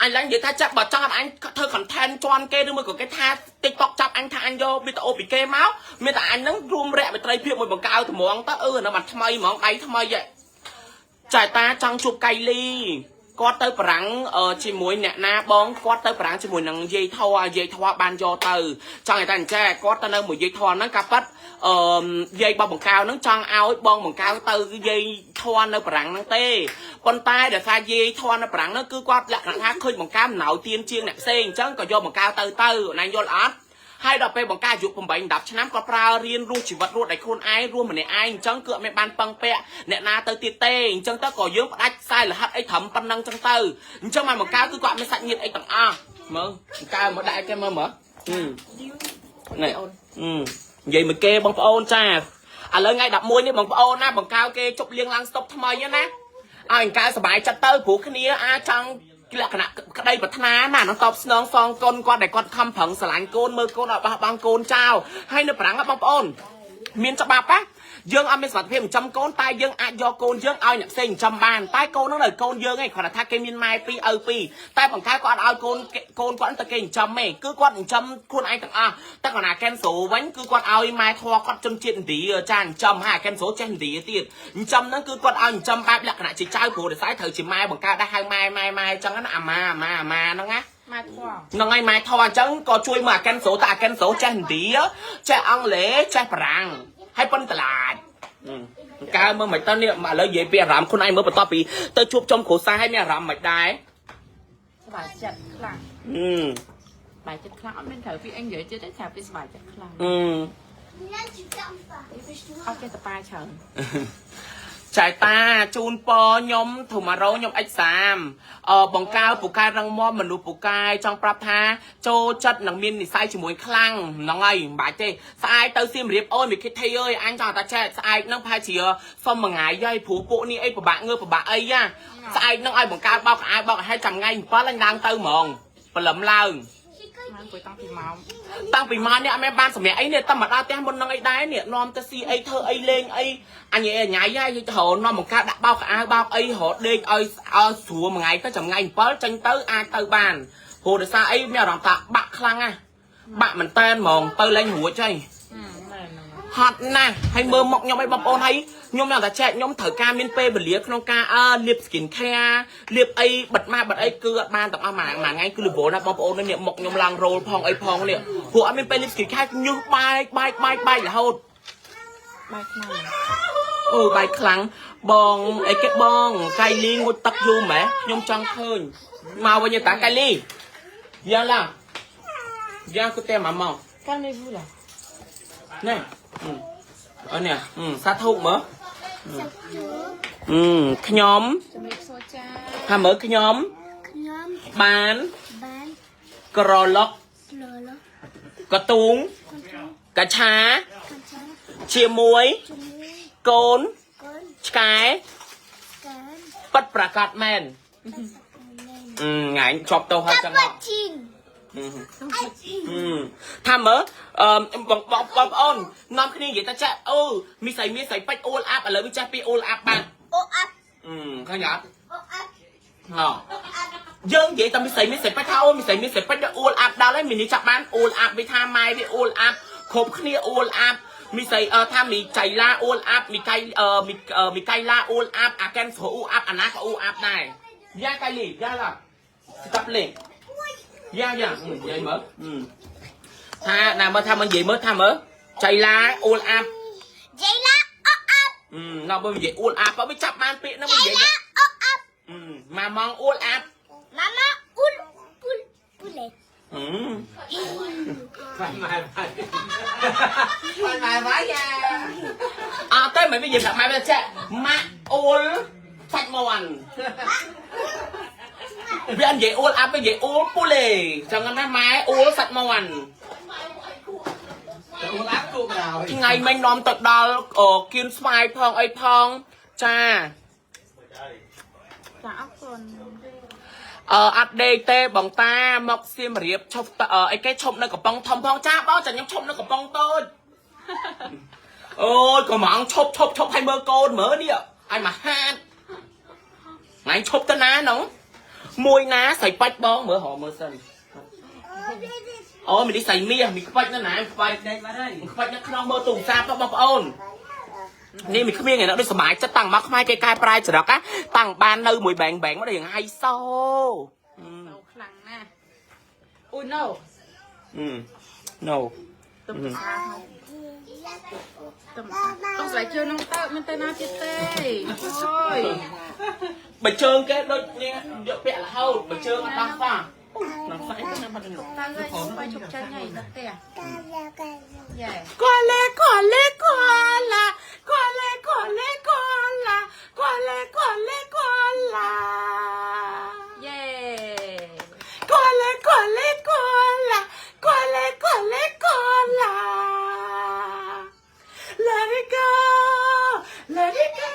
អញឡើងនិយាយថាចាប់បើចង់ឲ្យអញធ្វើ content ជន់គេឬមួយក៏គេថា TikTok ចាប់អញថាអញយកវីដេអូពីគេមកមានតែអញហ្នឹងរួមរយៈវិត្រីភាពមួយបង្កៅតម្រងទៅអឺអានោះបានថ្មីហ្មងដៃថ្មីហ៎ចែតាចង់ជួបកៃលីគាត់ទៅបារាំងជាមួយអ្នកណាបងគាត់ទៅបារាំងជាមួយនឹងយាយធေါ်យាយធေါ်បានយកទៅចង់ឲ្យតែអញ្ចេះគាត់ទៅនៅមួយយាយធေါ်ហ្នឹងកាប៉ាត់អឺយាយបបង្កៅហ្នឹងចង់ឲ្យបងបង្កៅទៅយាយធေါ်នៅបារាំងហ្នឹងទេប៉ុន្តែដោយសារយាយធေါ်នៅបារាំងហ្នឹងគឺគាត់លក្ខណៈថាឃើញបង្កើម្ណៅទៀនជាងអ្នកផ្សេងអញ្ចឹងក៏យកបង្កៅទៅទៅអូនឯងយល់អត់ហើយដល់ពេលបង្ការអាយុ8 10ឆ្នាំគាត់ប្រើរៀនរស់ជីវិតរស់ដោយខ្លួនឯងរស់ម្នាក់ឯងអញ្ចឹងគឺអត់មានបានពឹងពាក់អ្នកណាទៅទៀតទេអញ្ចឹងទៅក៏យើងផ្ដាច់ខ្សែលហិតអីត្រឹមប៉ុណ្ណឹងអញ្ចឹងទៅអញ្ចឹងមកបង្ការគឺគាត់អត់មានសាច់ញាតិអីទាំងអស់មើលបង្ការមកដាក់អីគេមើលមើលនេះនិយាយមកគេបងប្អូនចាឥឡូវថ្ងៃ11នេះបងប្អូនណាបង្កើគេជប់លៀងឡើងស្តុបថ្មីណាឲ្យអង្កែសบายចិត្តទៅព្រោះគ្នាអាចចង់លក្ខណៈក្តីប្រាថ្នាណានឹងតបស្នងសងកូនគាត់ដែលគាត់ខំប្រឹងស្រឡាញ់កូនមើលកូនឲ្យបោះបង់កូនចោលហើយនៅប្រាំងបងប្អូនមានច្បាប់ណាយើងអត់មានសមត្ថភាពចិញ្ចឹមកូនតែយើងអាចយកកូនយើងឲ្យអ្នកផ្សេងចិញ្ចឹមបានតែកូនហ្នឹងនៅកូនយើងឯងគ្រាន់តែថាគេមានម៉ែពីរឪពីរតែបង្កើតគាត់ឲ្យកូនកូនគាត់ទៅគេចិញ្ចឹមឯងគឺគាត់ចិញ្ចឹមខ្លួនឯងទាំងអស់តែគាត់ណាកែនស្រូវិញគឺគាត់ឲ្យម៉ែធေါ်គាត់ជនជាតិឥណ្ឌាចាចិញ្ចឹមហើយកែនស្រូចេះឥណ្ឌាទៀតចិញ្ចឹមហ្នឹងគឺគាត់ឲ្យចិញ្ចឹមបែបលក្ខណៈជាចៅព្រោះដោយសារត្រូវជាម៉ែបង្កើតដែរហៅម៉ែម៉ែម៉ែអញ្ចឹងណាអាម៉ាអាម៉ាអាម៉ាហ្នឹងណា ម៉ែធေါ် ហ្នឹងហើយម៉ែថអញ្ចឹងក៏ជួយមកអាកិនសូតអាកិនសូចេះឥណ្ឌាចេះអង់គ្លេសចេះបារាំងហើយប៉ុនតឡាចកើមើលមិនទៅនេះឥឡូវនិយាយពីអារម្មណ៍ខ្លួនឯងមើលបន្ទាប់ពីទៅជួបជុំគ្រួសារហើយមានអារម្មណ៍មិនដែរ សប្បាយចិត្តខ្លាំង អឺ សប្បាយចិត្តខ្លាំងអត់មានត្រូវពីអញនិយាយទៀតទេថាពីសប្បាយចិត្តខ្លាំង អឺ Là, tu fermes pas. Dépêche-toi. អត់ចេះតប៉ាច្រើន ចែតាជូនពរខ្ញុំធូម៉ារ៉ូខ្ញុំ X3 អឺបង្កើពូកែរឹងមាំមនុស្សពូកែចង់ប្រាប់ថាចូលចិត្តនឹងមាននិស័យជាមួយខ្លាំងហ្នឹងហើយមិនបាច់ទេស្អែកទៅសៀមរាបអូយមីគិធីអើយអញចង់តែចេះស្អែកហ្នឹងប្រហែលជាសុំមួយថ្ងៃហើយព្រោះពួកនេះអីពិបាកងើបពិបាកអីណាស្អែកហ្នឹងឲ្យបង្កើបោកអាយបោកឲ្យចាំថ្ងៃ7អញឡើងទៅហ្មងព្រលឹមឡើង មកអង្គុយតាំងពីម៉ោង តាំងពីមកនេះអត់មានបានសម្រាប់អីនេះតែមកដល់ផ្ទះមុននឹងអីដែរនេះនាំទៅស៊ីអីធ្វើអីលេងអីអញញ៉ៃហើយរហនាំបង្កើតដាក់បោកខោអាវបោកអីរហដេកឲ្យឲ្យស្រួលមួយថ្ងៃទៅចាំថ្ងៃ7ចេញទៅអាចទៅបានព្រោះដោយសារអីមានអារម្មណ៍ថាបាក់ខ្លាំងណាស់បាក់មែនតែនហ្មងទៅលេងរួចហើយ មែនហ្នឹង ហត់ណាស់ហើយមើលមុខខ្ញុំអីបងប្អូនហើយខ្ញុំនៅតែចែកខ្ញុំត្រូវការមានពេលវេលាក្នុងការអើលាប skin care លាបអីបិទម៉ាស់បិទអីគឺអត់បានទាំងអស់មួយថ្ងៃមួយថ្ងៃគឺ level ណាបងប្អូននេះមុខខ្ញុំឡើងរោលផងអីផងនេះព្រោះអត់មានពេលលាប skin care ញើសបែកបែកបែកបែករហូត បាយខ្លាំង អូបែកខ្លាំងបងអីគេបងកៃលីងូទឹកយូរម៉េះខ្ញុំចង់ឃើញមកវិញតាកៃលីយ៉ាងឡាយ៉ាងគឺតែមកមក Calmez-vous là. ណែអឺនេះសាធុមើល Ça tourne. អឺខ្ញុំ ជំរាបសួរចា ថាមើលខ្ញុំ Knom, បាន ban, ក្រឡុក lolo, កទូង control, កឆា control, ជាមួយ chumui, កូន con, ឆ្កែ can, ប៉ិតប្រកាសមែនអឺថ្ងៃជាប់ទៅហើយចឹងមក Tapatine. អឺថាមើលអឺបងបងបងប្អូននាំគ្នានិយាយថាចាក់អូមីសៃមីសៃពេជ្រអូលអាប់ឥឡូវវាចេះពីអូលអាប់បាន Oh, up, អឺឃើញអត់ oh, up, ហ៎យើងនិយាយតែមីសៃមីសៃពេជ្រថាអូមីសៃមីសៃពេជ្រដល់អូលអាប់ដល់ហើយមីនេះចាប់បានអូលអាប់វាថាម៉ែវាអូលអាប់គ្រប់គ្នាអូលអាប់មីសៃអឺថាមីចៃឡាអូលអាប់មីកៃអឺមីមីកៃឡាអូលអាប់អាកែនស្រូអូអាប់អាណាក៏អូអាប់ដែរយ៉ាកៃលីយ៉ាឡាស្តាប់លេងយ៉ាយ៉ានិយាយមើលថាណាមើលថាមើលនិយាយមើលថាមើលចៃឡាអូលអាប់ Jayla, oh, up, ណ៎បើនិយាយអួលអាប់បើវាចាប់បានពាក្យហ្នឹងវានិយាយ Jayla, oh, up. ម៉ាម៉ងអួលអាប់ Maman, oul, poule, poulet. អឺ បាយម៉ែបាយបាយម៉ែបាយយ៉ា មិនវានិយាយប្រាប់ម៉ែវាចេះម៉ាក់អ៊ុលសាច់មាន់វាអត់និយាយអ៊ុលអាប់វានិយាយអ៊ុលពូលេចឹងណាម៉ែអ៊ុលសាច់មាន់ តែអ៊ូអាប់គូក្រោយ ថ្ងៃមិញនាំទៅដល់គៀនស្វាយផងអីផងចា ចាអរគុណ អឺអត់ដេកទេបងតាមកសៀមរាបឈប់អីគេឈប់នៅកំប៉ុងធំផងចាបងចាខ្ញុំឈប់នៅកំប៉ុងតូចអូយកំងឈប់ឈប់ឈប់ឲ្យមើលកូនមើលនេះឲ្យមកហាតថ្ងៃឈប់ទៅណាហ្នឹងមួយណាស្រីបាច់បងមើលរកមើលសិនអូមាននេះស្រីមាសមានខ្វាច់នៅណាខ្វាច់ ដេកបាត់ហើយ ខ្វាច់នៅក្នុងមើលទូរស័ព្ទបងប្អូននេះមានគ្មានឯណាដូចសមាជចិត្តតាំងមកខ្មែរគេកែប្រែចរិតណាតាំងបាននៅមួយបែងបែងមកដូចយ៉ាងហៃសូ ទៅខ្លាំងណាស់អ៊ូ no no ទៅភាសាហើយទៅຕ້ອງស្បែកជើងនោះទៅមានទៅណាទៀតទេអូយ បើជើងគេដូចនេះយកពាក់រហូតបើជើងអត់ដោះសោះនឹងស្អីទៅណាបាត់នឹង ទៅហើយបាយជប់ចាញ់ហើយនៅផ្ទះយ៉ែ កលេកលេកឡាកលេកលេកឡាកលេកលេកឡា យេ កលេកលេកឡាកលេកលេកឡា Let it go, let it go.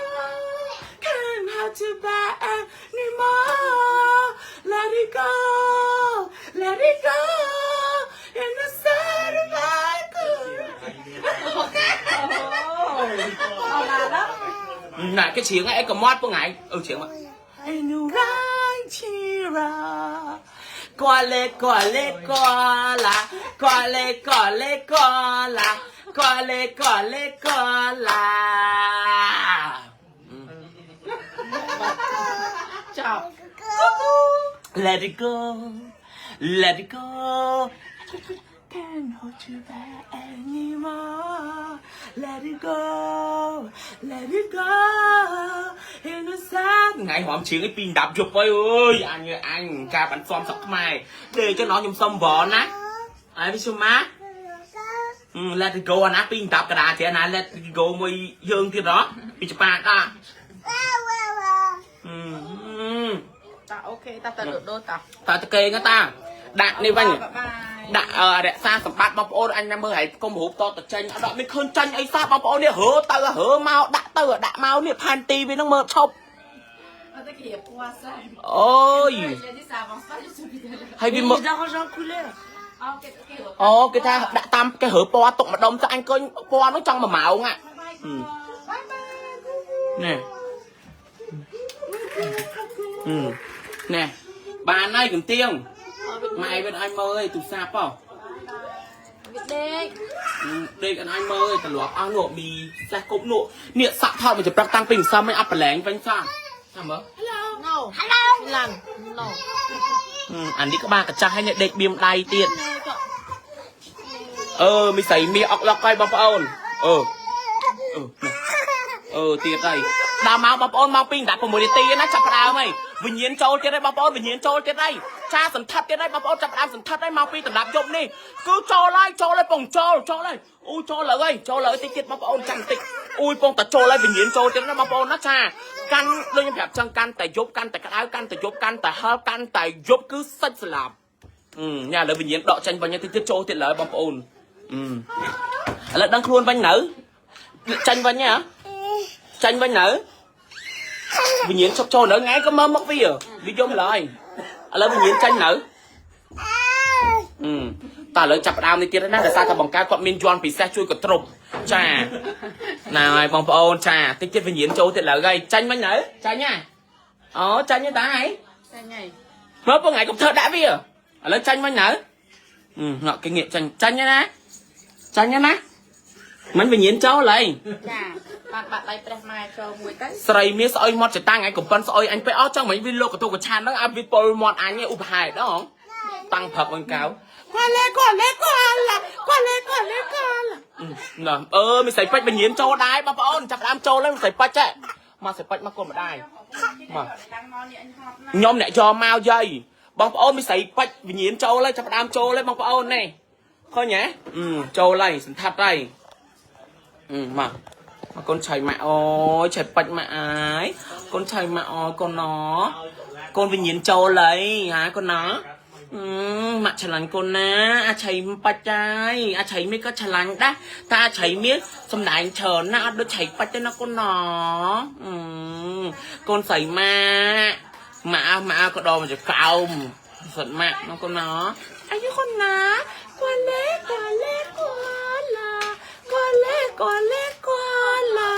Can't hold you back anymore. Let it go, let it go. In the side of my អូឡាដល់ ណែគេច្រៀងអីក៏មាត់ពងថ្ងៃអឺច្រៀងមក And you right here កលេកលេកឡាកលេកលេកឡាកលេកលេកឡា ចប់ Let it go, let it go. Can't hold you back anymore. Let it go, let it go. In the sun. ថ្ងៃរំជើងឯពី10យប់ហើយអើយអញអញការបានសំស្រុកខ្មែរដេកទៅណោះខ្ញុំសុំវណាអើវិសុម៉ា let it go អាណាពី10កដាទៀតអាណា let it go មួយយើងទៀតហ៎ពីច្បាកអឺ តាអូខេតាទៅដូរតា តើតកេងតាដាក់នេះវិញ បាយ ដាក់រក្សាសម្បត្តិបងប្អូនអញណាមើលហើយកុំរូបតតចេញអត់ដល់មានឃើញចាញ់អីសោះបងប្អូននេះរើទៅរើមកដាក់ទៅដាក់មកនេះផែនទីវានឹងមើលឈប់ អត់ទៅគេពណ៌សែ អូយ J'ai dit ça avance pas, je suis là. ហើយវាមើល Je l'arrange en couleur. អូគេគេ អូគេថាដាក់តាមគេរើពណ៌ទុកម្ដុំទៅអញឃើញពណ៌នោះចង់1ម៉ោងอ่ะនេះនេះបានហើយកន្ទៀងម៉ែវាអញមើលឯទូរស័ព្ទហ៎ វាដេក ដេកអញមើលឯត្រឡប់អស់នោះមីសេះគប់នោះនេះសាក់ថតមួយច្រឹកតាំងពីម្សិលមិញអត់ប្រឡែងវិញសោះចាំមើល No Hello ឡាន No អានេះក្បាលកាចាស់ហើយនេះដេកបៀមដៃទៀតអឺមីស្រីមាសអុកឡុកហើយបងប្អូនអឺអឺអឺទៀតហើយដល់មកបងប្អូនមកពី16នាទីណាចាប់ផ្ដើមហើយវិញ្ញាណចូលទៀតហើយបងប្អូនវិញ្ញាណចូលទៀតហើយចាសន្ធិដ្ឋទៀតហើយបងប្អូនចាប់ផ្ដើមសន្ធិដ្ឋហើយមកពីដណ្ដាប់យប់នេះគឺចូលហើយចូលហើយពងចូលចូលហើយអូចូលលើហើយចូលលើតិចទៀតបងប្អូនចាំតិចអូយពងតែចូលហើយវិញ្ញាណចូលទៀតណាបងប្អូនណាចាកាន់ដូចខ្ញុំប្រាប់ចឹងកាន់តែយប់កាន់តែក្តៅកាន់តែយប់កាន់តែហល់កាន់តែយប់គឺសាច់ស្លាប់ ញ៉ាឥឡូវវិញ្ញាណដកចេញវិញតិចទៀតចូលទៀតឡើយបងប្អូនអឺឥឡូវដឹងខ្លួនវិញនៅចាញ់វិញហ៎ចាញ់វិញនៅវិញ្ញាណឈប់ចូលនៅថ្ងៃក៏មើលមកវាវាយំឡើយឥឡូវវិញ្ញាណចាញ់នៅអឺតើឥឡូវចាប់ផ្ដើមនេះទៀតណាដោយសារតែបង្កើតគាត់មានយ័ន្តពិសេសជួយកទ្រពចាណាហើយបងប្អូនចាតិចទៀតវិញ្ញាណចូលទៀតឡើយហើយចាញ់វិញនៅចាញ់ហ៎អូចាញ់ទេតាហើយ ចាញ់ហើយ មើលពងថ្ងៃកុំធ្វើដាក់វាឥឡូវចាញ់វិញនៅងក់គេងាកចាញ់ចាញ់ណាចាញ់ណាមិនវិញ្ញាណចូលហើយ ចាបានបាក់ដៃព្រះម៉ែចូលមួយទៅ ស្រីមាសស្អុយមាត់ចតាំងឯងកំប៉ិនស្អុយអញពេលអស់ចង់មិញវាលោកកតុកឆានហ្នឹងឲ្យវាពុលមាត់អញឯងឧបហេតុដល់តាំងព្រឹកវិញកៅកលេកលេកឡាកលេកលេកឡាណ៎អឺមីស្រីពេជ្រវិញ្ញាណចូលដែរបងប្អូនចាប់ដើមចូលហើយមីស្រីពេជ្រចេះមកស្រីពេជ្រមកគុំម្ដាយ មកឡើងមកនេះអញហត់ណាស់ ខ្ញុំអ្នកយកមកយាយបងប្អូនមិស័យបាច់វិញ្ញាណចូលហើយចាប់ផ្ដើមចូលហើយបងប្អូននេះឃើញហ៎អឺចូលហើយសន្តាប់ហើយអឺមក មកកូនឆៃម៉ាក់អូយឆៃប៉ាច់ម៉ាក់អាយកូនឆៃម៉ាក់អូយកូនណកូនវិញ្ញាណចូលហើយហាកូនណអឺម៉ាក់ឆ្លាញ់កូនណាអាឆៃប៉ាច់ចាយអាឆៃមានក៏ឆ្លាញ់ដែរតែអាឆៃមានសំដែងច្រើនណាស់អត់ដូចឆៃប៉ាច់ទេណាកូនណអឺកូនស្រីម៉ាក់ម៉ាក់ម៉ាក់ក៏ដល់មកចកោមសិតម៉ាក់ណាកូនណអាយុកូនណាកូនលេកូនលេកូនឡាកូនលេកូនលេកូនឡា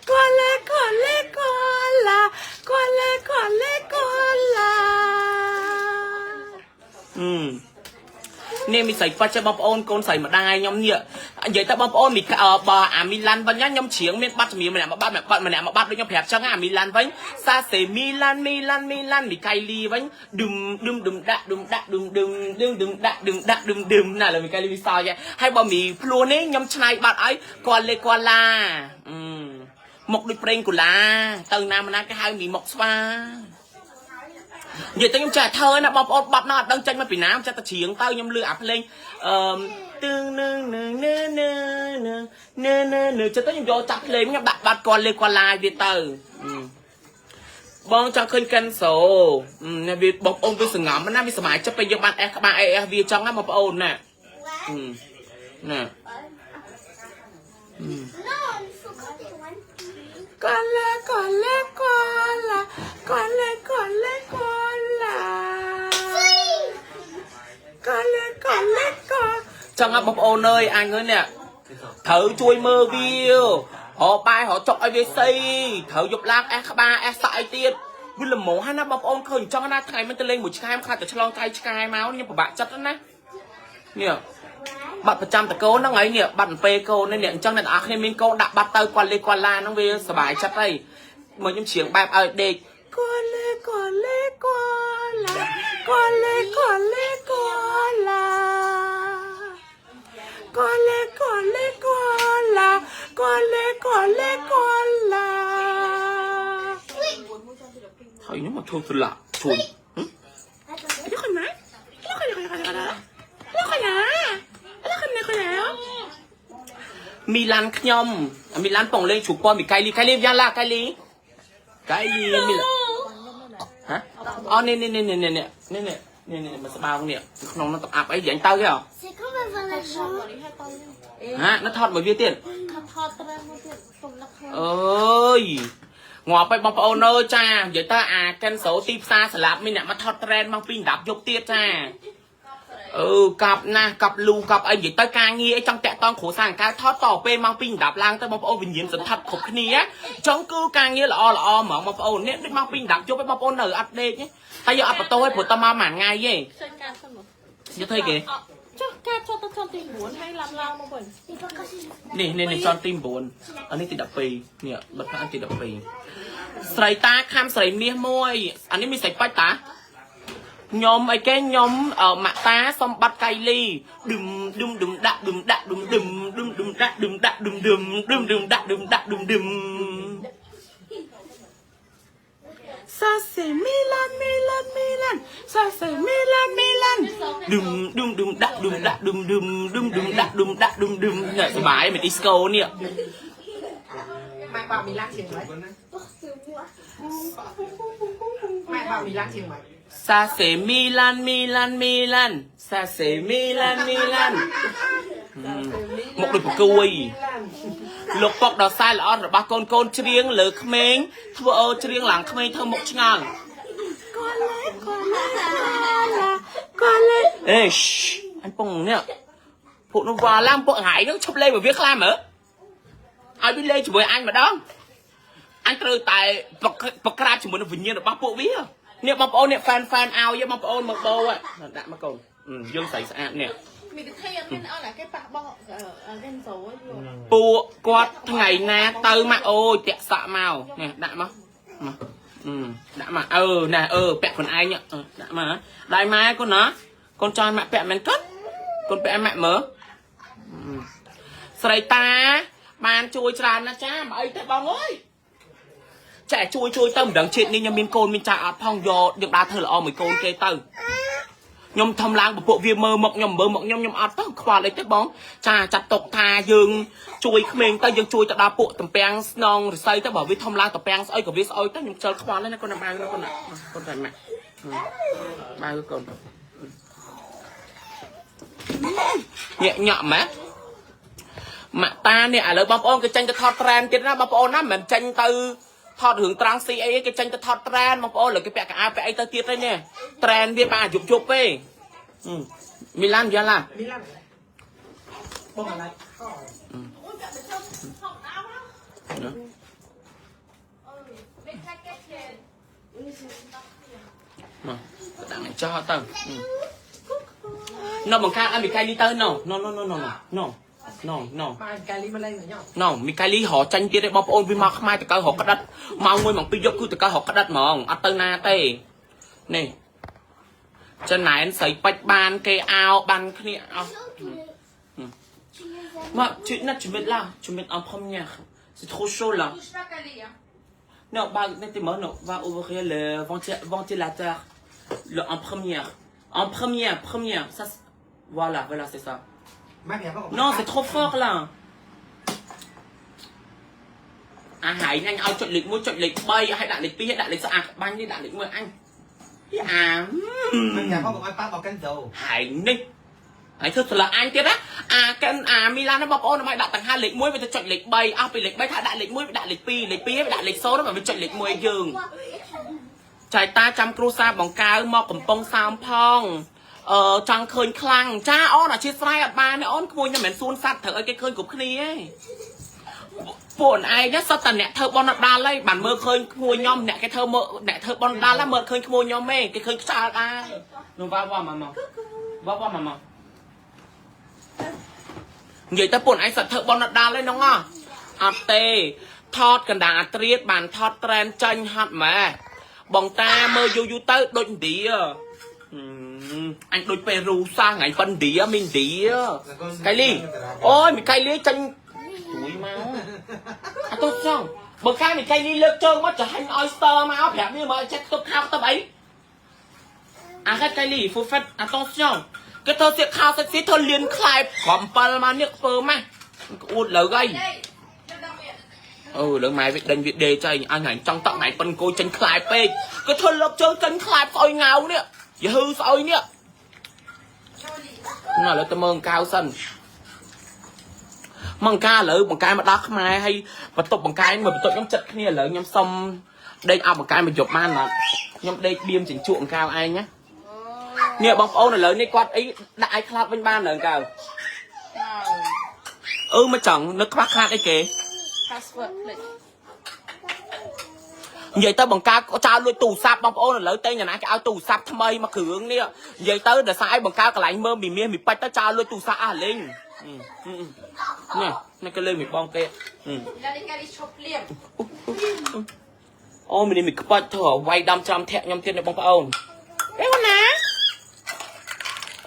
កូនលេកូនលេកូនឡាកូនលេកូនលេកូនឡាអឺ នេះមីស្រីប៉ាច់ចេះបងប្អូនកូនស្រីម្ដាយខ្ញុំនេះនិយាយទៅបងប្អូនមីបើអាមីឡានវិញណាខ្ញុំច្រៀងមានបាត់ជំនឿម្នាក់មកបាត់ម្នាក់បាត់ម្នាក់មកបាត់ដូចខ្ញុំប្រាប់ចឹងអាមីឡានវិញសាសេមីឡានមីឡានមីឡានមីកៃលីវិញឌឹមឌឹមឌឹមដាក់ឌឹមដាក់ឌឹមឌឹមឌឹមឌឹមដាក់ឌឹមដាក់ឌឹមឌឹមណាលើមីកៃលីវីសោយហើយបើមីភ្លួនេះខ្ញុំឆ្នៃបាត់ឲ្យកលលេកលឡាអឺមកដូចប្រេងកូឡាទៅណាមណាគេហៅមីមកស្វា និយាយទៅខ្ញុំចេះតែធ្វើណាបងប្អូនបាត់ណាស់អត់ដឹងចេញមកពីណាខ្ញុំចេះតែច្រៀងទៅខ្ញុំលឺអាភ្លេងអឺទឹងនឹងនឹងនឹងនឹងនឹងនឹងនឹងចិត្តទៅខ្ញុំយកចាប់ភ្លេងខ្ញុំដាក់បាត់គាត់លេគាត់ឡាយវាទៅបងចង់ឃើញកិនសូនេះវាបងប្អូនវាសងំណាវាសប្បាយចិត្តពេលយើងបានអេសក្បាលអេអេសវាចង់ណាបងប្អូនណាណា Non, il faut compter one. កលាកលាកលាកលាកលាកលា Three. កលាកលាកចង់ឲ្យបងប្អូនអើយអញអើយនេះត្រូវជួយមើលវារកបាយរកចុកឲ្យវាស៊ីត្រូវយប់ឡើងអេសក្បាលអេសសក់អីទៀតវាល្មមហើយណាបងប្អូនឃើញចង់ណាថ្ងៃមិនទៅលេងមួយឆ្កែខ្លាចតែឆ្លងថៃឆ្កែមកខ្ញុំពិបាកចិត្តណានេះបាត់ប្រចាំតកូនហ្នឹងហើយនេះបាត់អំពេកូននេះអញ្ចឹងអ្នកទាំងអស់គ្នាមានកូនដាក់បាត់ទៅគាត់លេគាត់ឡានហ្នឹងវាសុបាយចិត្តហើយមកខ្ញុំច្រៀងបែបឲ្យដេកគាត់លេគាត់លេគាត់ឡាគាត់លេគាត់លេគាត់ឡា កលេកលេកឡាកលេកលេកឡាហើយខ្ញុំមកធ្វើស្លាក់ជួយ Attendez. យកណាយកយកយកយកយកណាយកណាយកណាមីឡានខ្ញុំមីឡានបងលេងជ្រូកពណ៌មីកៃលីកៃលីយ៉ាងឡាកៃលីកៃលីមីឡាហ៎អូនេះនេះនេះនេះនេះនេះនេះនេះមកស្បោងនេះក្នុងនោះទៅអាប់អីយ៉ាងទៅគេ C'est quand on va voir l'argent? ហ៎នៅថតមួយវាទៀត ថតត្រឹមមួយទៀតសុំនឹកខ្លួន អើយងាប់ហើយបងប្អូនអើយចានិយាយទៅអាកិនសូទីផ្សារស្លាប់មានអ្នកមកថតត្រេនមកពី10យប់ទៀតចាអឺកប់ណាស់កប់លូកប់អីនិយាយទៅការងារអីចង់តាក់តងគ្រួសារអង្ការថតតពេលមកពី10ឡើងទៅបងប្អូនវិញ្ញាណសន្ធិដ្ឋគ្រប់គ្នាចង់គឺការងារល្អល្អហ្មងបងប្អូននេះដូចមកពី10យប់ឯងបងប្អូននៅអត់ដេកទេហើយយកអត់បន្ទោសឯងព្រោះតមកមួយថ្ងៃឯង ចេញការសិនមក យកធ្វើគេ ចុះការចុះទៅចុះទី9ហើយឡាំឡើងមកវិញ C'est pas quand c'est. នេះនេះនេះចន់ទី9អានេះទី12នេះបិទផ្លាកទី12ស្រីតាខំស្រីមាសមួយអានេះមានស្រីបាច់តាខ្ញុំអីគេខ្ញុំម៉ាក់តាសំបាត់កៃលីឌឹមឌឹមឌឹមដាក់ឌឹមដាក់ឌឹមឌឹមឌឹមឌឹមដាក់ឌឹមដាក់ឌឹមឌឹមឌឹមឌឹមដាក់ឌឹមដាក់ឌឹមឌឹម Ça c'est Milan Milan Milan Ça c'est Milan Milan ឌឹមឌឹមឌឹមដាក់ឌឹមដាក់ឌឹមឌឹមឌឹមឌឹមដាក់ឌឹមដាក់ឌឹមឌឹមនេះសបាយមិនឌីស្កូនេះ ម៉ែបោកមីឡានជាងម៉េច Porte-moi. ម៉ែបោកមីឡានជាងម៉េច Ça c'est Milan Milan Milan Ça c'est Milan Milan មកដូចប្រគួយលោកប៉ុកដល់ខ្សែល្អន់របស់កូនកូនច្រៀងលើក្មេងធ្វើអូច្រៀងឡើងក្មេងធ្វើមុខឆ្ងល់កលេកលេកលេអេឈអញពងនេះពួកនោះវ៉ាឡាំពួកហៃនឹងឈប់លេងមកវាខ្លាំងមើលឲ្យវាលេងជាមួយអញម្ដងអញត្រូវតែប្រក្រាបជាមួយនឹងវិញ្ញាណរបស់ពួកវានេះបងប្អូននេះហ្វេនហ្វេនឲ្យបងប្អូនមកបោដាក់មកកូនយើងស្រីស្អាតនេះ មានកធីអត់មានអត់ណាគេប៉ះបោះកេនសូ ពួកគាត់ថ្ងៃណាទៅមកអូយតាក់សក់មកនេះដាក់មកមកដាក់មកអឺណែអឺពាក់ខ្លួនឯងដាក់មកដៃម៉ែកូនណាកូនចង់ម៉ាក់ពាក់មែនកូនកូនពាក់ឲ្យម៉ាក់មើលស្រីតាបានជួយច្រើនណាស់ចាមកអីទេបងអើយចែជួយជួយទៅមិនដឹងជាតិនេះខ្ញុំមានកូនមានចៅអត់ផងយកយើងដើរធ្វើល្អមួយកូនគេទៅ ខ្ញុំធំឡើងពពួកវាមើលមកខ្ញុំមើលមកខ្ញុំខ្ញុំអត់ទៅខ្វល់អីទេបងចាចាត់ទុកថាយើងជួយក្មេងទៅយើងជួយទៅដល់ពួកតំពាំងស្នងរស័យទៅបើវាធំឡើងតំពាំងស្អុយក៏វាស្អុយទៅខ្ញុំខ្ជិលខ្វល់ណាស់កូនណាបើកូនណាកូនតែម៉ាក់បើកូនញាក់ញាក់ម៉ាក់ម៉ាក់តានេះឥឡូវបងប្អូនគេចេញទៅថតត្រែនទៀតណាបងប្អូនណាមិនមែនចេញទៅថតរឿងត្រង់ស៊ីអីគេចេញទៅថតត្រែនបងប្អូនលើគេពាក់កៅអៅពាក់អីទៅទៀតហើយនេះត្រែនវាបានយប់យប់ទេមីឡានយ៉ាឡា មីឡានបងอะไร មកដាក់ចោលទៅណបង្កើតឲ្យមីកៃលីទៅណូណូណូណូណូណូណូណូ ម៉ែកាលីមកលេងញ៉ាំ ណូមីកៃលីរកចាញ់ទៀតឯងបងប្អូនវាមកខ្មែរតកើរកក្តិតម៉ោង1ម៉ោង2យប់គឺតកើរកក្តិតហ្មងអត់ទៅណាទេនេះចំណែនស្រីពេជ្របានគេអោបានគ្នាអោមកជិះណាស់ជំមិតឡាជំមិត en première, c'est trop chaud là. Touche pas Kali, hein. Non, bah, mettez-moi, non, va ouvrir le ventilateur. Le, en première. En première, première. Ça, voilà, voilà, c'est ça. ម៉ែប្រាប់បង Non, c'est trop fort là. អាហើយអញឲ្យចុចលេខ1ចុចលេខ3ឲ្យដាក់លេខ2ឲ្យដាក់លេខស្អាតបាញ់នេះដាក់លេខ1អញអា ម៉ែប្រាប់បងកុំឲ្យប៉ះបកកិនសូ ហើយនេះហើយធ្វើស្លាអញទៀតណាអាកិនអាមីឡានបងប្អូនឲ្យដាក់តង្ហាលេខ1វាទៅចុចលេខ3អស់ពីលេខ3ថាដាក់លេខ1វាដាក់លេខ2លេខ2វាដាក់លេខ0វាចុចលេខ1យើងចៃតាចាំគ្រូសាបង្កើមកកំពង់សោមផងអឺចង់ឃើញខ្លាំងចាអូនអធិស្ឋានអត់បានទេអូនក្មួយខ្ញុំមិនមែនសួនសัตว์ត្រូវឲ្យគេឃើញគ្រប់គ្នាទេពួកឯងសត្វតែអ្នកធ្វើបនដាល់ហើយបានមើលឃើញក្មួយខ្ញុំអ្នកគេធ្វើមើលអ្នកធ្វើបនដាល់ហើយមើលឃើញក្មួយខ្ញុំទេគេឃើញខ្យល់ដែរនោះវ៉ាវ៉ាម៉ាម៉ាវ៉ាវ៉ាម៉ាម៉ានិយាយទៅពួកឯងសត្វធ្វើបនដាល់ហើយនោះអត់ទេថតកណ្ដាលត្រៀតបានថតត្រែនចាញ់ហត់ម៉ែបងតាមើលយូរយូរទៅដូចឥណ្ឌាអញដូចពេលរូសាថ្ងៃប៉ិនឌាមីនឌាកៃលីអូយមីកៃលីចាញ់ទួយមកអត់ទៅចង់បើខាងមីកៃលីលើកជើងមកចាញ់ឲ្យស្ទើមកប្រាប់វាមកចិត្តទុកខោទៅអីអាខកៃលី faut faire attention គេធ្វើសៀកខោសិចស៊ីធ្វើលៀនខ្លែបក្រំ7មកនេះធ្វើម៉េះក្អួតលើអី អឺលើម៉ែវាដេញវាដេចៃអញហែងចង់តក់ណៃប៉ិនគោចេញខ្លែពេកគេធ្វើលើកជើងចេញខ្លែស្អុយងៅនេះយហឺស្អុយនេះណ៎ឥឡូវទៅមើលអង្កៅសិនមកអង្ការឥឡូវបង្កែមកដល់ខ្មែរហើយបន្ទប់បង្កែមើលបន្ទប់ខ្ញុំចិត្តគ្នាឥឡូវខ្ញុំសុំដេកអោបបង្កែមកយប់បានអត់ខ្ញុំដេកបៀមជញ្ជក់អង្កៅឯងណានេះបងប្អូនឥឡូវនេះគាត់អីដាក់ឲ្យខ្លាប់វិញបាននៅអង្កៅអឺមកចង់នឹកខ្វះខាតអីគេ Password ភ្លេច និយាយទៅបង្កើតចោលលួចទូរស័ព្ទបងប្អូនឥឡូវតែងណាគេឲ្យទូរស័ព្ទថ្មីមកគ្រឿងនេះនិយាយទៅដោយសារឲ្យបង្កើតកន្លែងមើលមីមាសមីពេជ្រទៅចោលលួចទូរស័ព្ទអស់លេងនេះនេះគេលេងមីបងគេ ឡានេះកាលីឈប់ភ្លាម អូមីនេះមីខ្វាច់ធ្វើឲ្យវាយដំច្រំធាក់ខ្ញុំទៀតនេះបងប្អូនអេអូណា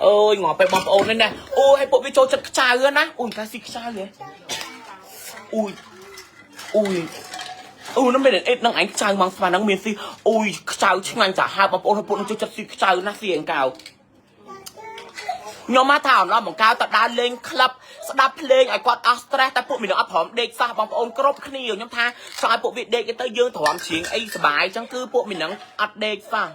អើយងាប់ไปបងប្អូននេះណាអូឲ្យពួកវាចូលចិត្តខ្ចៅណាអូយកាស៊ីខ្ចៅហ៎អូយអូយអូនោះមានអេតនឹងឯងខ្ចៅមកស្មានហ្នឹងមានស៊ីអូយខ្ចៅឆ្ងាញ់សាហាវបងប្អូនពួកនឹងចូលចិត្តស៊ីខ្ចៅណាស់ស៊ីអង្កៅខ្ញុំមកថាអនឡំបង្កើតដើរលេងក្លឹបស្ដាប់ភ្លេងឲ្យគាត់អស់ stress តែពួកមីនឹងអត់ព្រមដេកសោះបងប្អូនគ្រប់គ្នាខ្ញុំថាចង់ឲ្យពួកវាដេកទៅយើងទ្រាំច្រៀងអីសប្បាយអញ្ចឹងគឺពួកមីនឹងអត់ដេកសោះ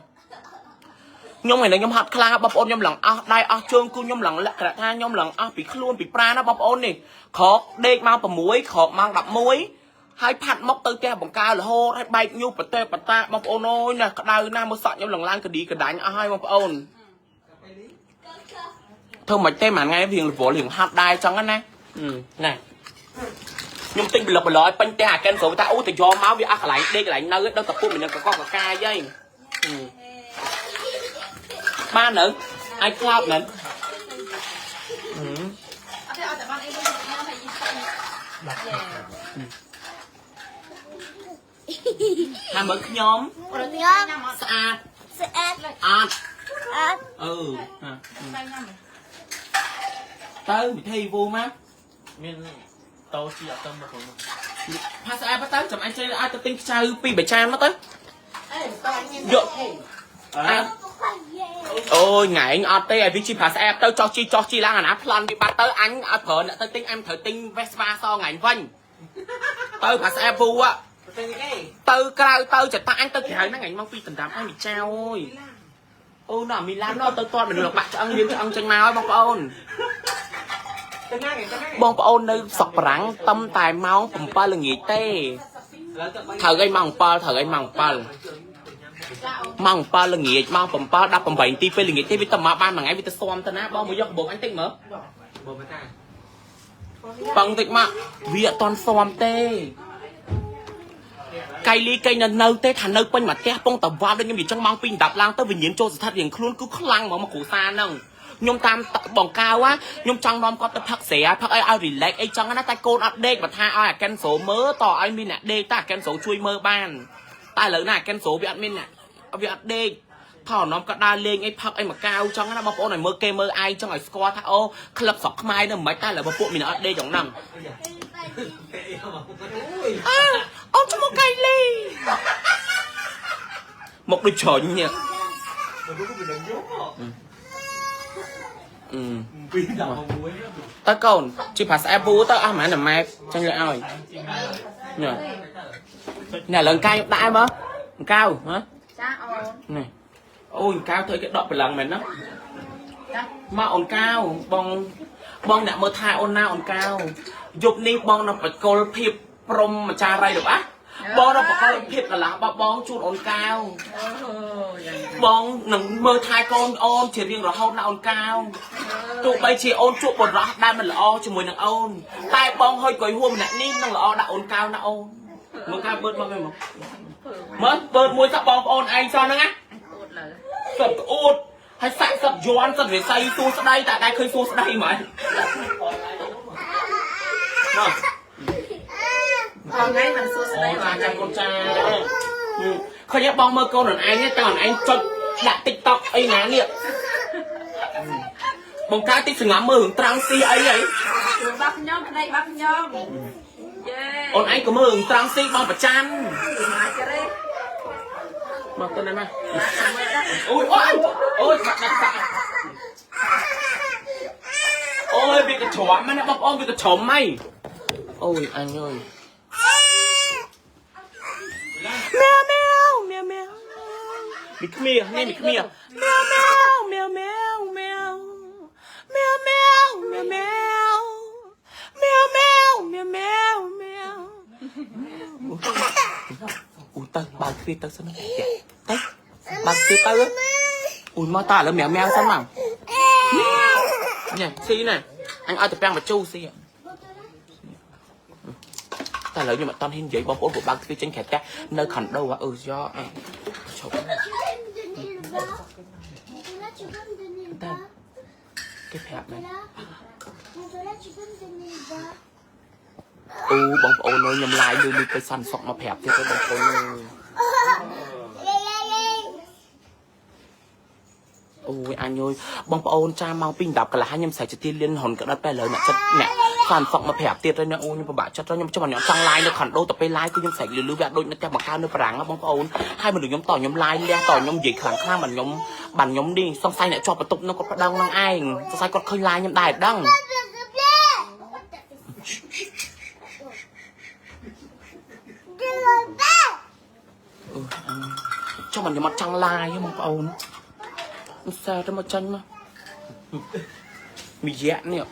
ខ្ញុំថ្ងៃនេះខ្ញុំហត់ខ្លាំងបងប្អូនខ្ញុំឡើងអស់ដៃអស់ជើងគឺខ្ញុំឡើងលក្ខណៈថាខ្ញុំឡើងអស់ពីខ្លួនពីប្រាណាបងប្អូននេះក្រោកដេកម៉ោង6ក្រោកម៉ោង11ហើយផាត់មកទៅផ្ទះបង្កើរហូតហើយបែកញូបតេបតាបងប្អូនអើយណាក្តៅណាស់មើលសក់ខ្ញុំឡើងឡើងកឌីកដាញ់អស់ហើយបងប្អូនធ្វើមិនទេមួយថ្ងៃរៀងរវល់រៀងហត់ដែរចឹងណាណាខ្ញុំទិញប្លុកប្លយពេញផ្ទះអាកិនស្រូវថាអូទៅយកមកវាអស់កន្លែងដេកកន្លែងនៅដឹងតែពុកមិននឹងកកកកាយហីបាននៅអាចខ្លោបនៅ អត់ទេអត់តែបានអីមួយញ៉ាំហើយយីស្ ថាមើលខ្ញុំ ខ្ញុំ ញ៉ាំអត់ ស្អាត ស្អាត អត់ អត់ អឺ តែញ៉ាំ ទៅវិធីវូមក មានតោជាអត់ទៅមកផង ផាស្អាតទៅចាំអញចេញឲ្យទៅទិញខ្ចៅពីរបីចានមកទៅ អេតោះ យក អើ អើ អូយថ្ងៃអត់ទេឲ្យវាជីប្រាស្អែបទៅចោះជីចោះជីឡើងអាណាប្លន់វាបាត់ទៅអញអត់ប្រើអ្នកទៅទិញអញត្រូវទិញ Vespa សថ្ងៃវិញទៅប្រាស្អែបពូ ទៅគេ ទៅក្រៅទៅចតាអញទៅក្រៅហ្នឹងអញមកពីដណ្ដើមអញមីចៅអើយអូណ៎មីឡានណទៅទាត់មនុស្សបាក់ឆ្អឹងយើងឆ្អឹងចេញមកហើយបងប្អូន ទៅណាគេទៅណា បងប្អូននៅស្រុកបារាំងតំតែម៉ោង7ល្ងាចទេត្រូវអីម៉ោង7ត្រូវអីម៉ោង7ម៉ោង7ល្ងាចម៉ោង7 18នាទីពេលល្ងាចទេវាទៅមកបានមួយថ្ងៃវាទៅស៊ាំទៅណាបងមកយកកាបូបអញតិចមើល បងមកតា ប៉ឹងតិចមកវាអត់តន់ស៊ាំទេកៃលីកៃនៅនៅទេថានៅពេញមួយផ្ទះពងតវ៉ាដូចខ្ញុំនិយាយចឹងម៉ោង2 10ឡើងទៅវិញ្ញាណចូលស្ថិតរៀងខ្លួនគឺខ្លាំងហ្មងមកគ្រូសាហ្នឹងខ្ញុំតាមបងកៅខ្ញុំចង់នាំគាត់ទៅផឹកស្រាផឹកអីឲ្យ relax អីចឹងណាតែកូនអត់ដេកបើថាឲ្យអាកិនស្រូមើលតឲ្យមានអ្នកដេកតែអាកិនស្រូជួយមើលបានតែឥឡូវណាអាកិនស្រូវាអត់មានអ្នកវាអត់ដេកថោនាំគាត់ដើរលេងអីផឹកអីមកកៅចឹងណាបងប្អូនឲ្យមើលគេមើលឯងចឹងឲ្យស្គាល់ថាអូក្លឹបស្រុកខ្មែរនៅមិនតែឥឡូវពួកមានអត់ដេកចឹងហ្នឹង អើអូនឈ្មោះកៃលីមកដូចជ្រុញនេះអឺ ពី16 តើកូនជិះប្រាស្អែពូទៅអស់ហ្មងតែម៉ែចាញ់លើឲ្យនេះនេះឡើងកាយដាក់ឲ្យមើលកៅហ៎ ចាអូន នេះអូយកៅធ្វើគេដកព្រលឹងមែនណា ចា មកអូនកៅបងបងអ្នកមើលថែអូនណាអូនកៅយប់នេះបងនឹងបកគលភាពព្រមម្ចាស់រៃរបស់បងនឹងបកគលភាពកន្លះរបស់បងជូនអូនកៅ អូយ៉ាង បងនឹងមើលថែកូនអូនជារៀងរហូតណាអូនកៅទោះបីជាអូនជួបបរោះដែលមិនល្អជាមួយនឹងអូនតែបងហុយកុយហួរម្នាក់នេះនឹងល្អដាក់អូនកៅណាអូនមើលកៅបឺតមកមើលមកមើលបឺតមួយសោះបងប្អូនឯងសោះហ្នឹងណា អួតលើ សិតក្អួតហើយសាក់សិតយន់សិតវិស័យសួស្ដីតែដែរឃើញសួស្ដីហ្មងណោះ ថ្ងៃមិនសួស្ដី អូចាចាំកូនចាឃើញបងមើលកូនអូនឯងតើអូនឯងចុចដាក់ TikTok អីណានេះបងកើតតិចសង្ងំមើលរឿងត្រង់ស៊ីអីហី ជួបាក់ខ្ញុំប្តីបាក់ខ្ញុំយេ អូនឯងក៏មើលរឿងត្រង់ស៊ីបងប្រច័ន មកចរេ មកទៅណាមកអូយអូយអូយបាក់ដាក់សាក់អូយវាកច្រំណាបងប្អូនវាកច្រំហីអូយអញអើយមែវមែវមែវមែវមីគ្មៀនេះមីគ្មៀមែវមែវមែវមែវមែវមែវមែវមែវមែវមែវមែវមែវមែវអូទៅបើកទ្វារទៅសិនទៅបើកទ្វារទៅអូយមកតើឥឡូវមែវមែវសិនមកនេះស៊ីណែអញឲ្យទៅពាំងបញ្ជូស៊ីតែឥឡូវខ្ញុំអត់តន់ហ៊ាននិយាយបងប្អូនព្រោះបើកទ្វារចេញក្រៅផ្ទះនៅខុនដូអឺយ៉ឈប់ Tu peux me donner le bas? Nicolas, tu peux me donner le bas? គេប្រាប់មែន Nicolas, Nicolas, tu peux me donner le bas? អូបងប្អូនអើយខ្ញុំឡាយលឺលឺទៅសន្សុកមកប្រាប់ទៀតទៅបងប្អូនអើយ អូយអញអើយបងប្អូនចាំម៉ោង2 10កន្លះខ្ញុំស្រែកជាទីលៀនហ៊ុនក្តិតតែឥឡូវអ្នកចិត្តអ្នកសន្សុកមកប្រាប់ទៀតហើយណាអូខ្ញុំពិបាកចិត្តខ្ញុំចាំខ្ញុំចង់ឡាយនៅខុនដូទៅពេលឡាយគឺខ្ញុំស្រែកលឺលឺវាអត់ដូចនៅផ្ទះបង្កើនៅបារាំងបងប្អូនហើយមនុស្សខ្ញុំតខ្ញុំឡាយលះតខ្ញុំនិយាយខ្លាំងខ្លាំងបានខ្ញុំបានខ្ញុំនេះសង្ស័យអ្នកជាប់បន្ទប់នោះគាត់ប្តឹងនឹងឯងសង្ស័យគាត់ឃើញឡាយខ្ញុំដែរដឹង ចុះមិនខ្ញុំអត់ចង់ឡាយទេបងប្អូនឧស្សាហ៍ទៅមកចាញ់មកមីយៈនេះ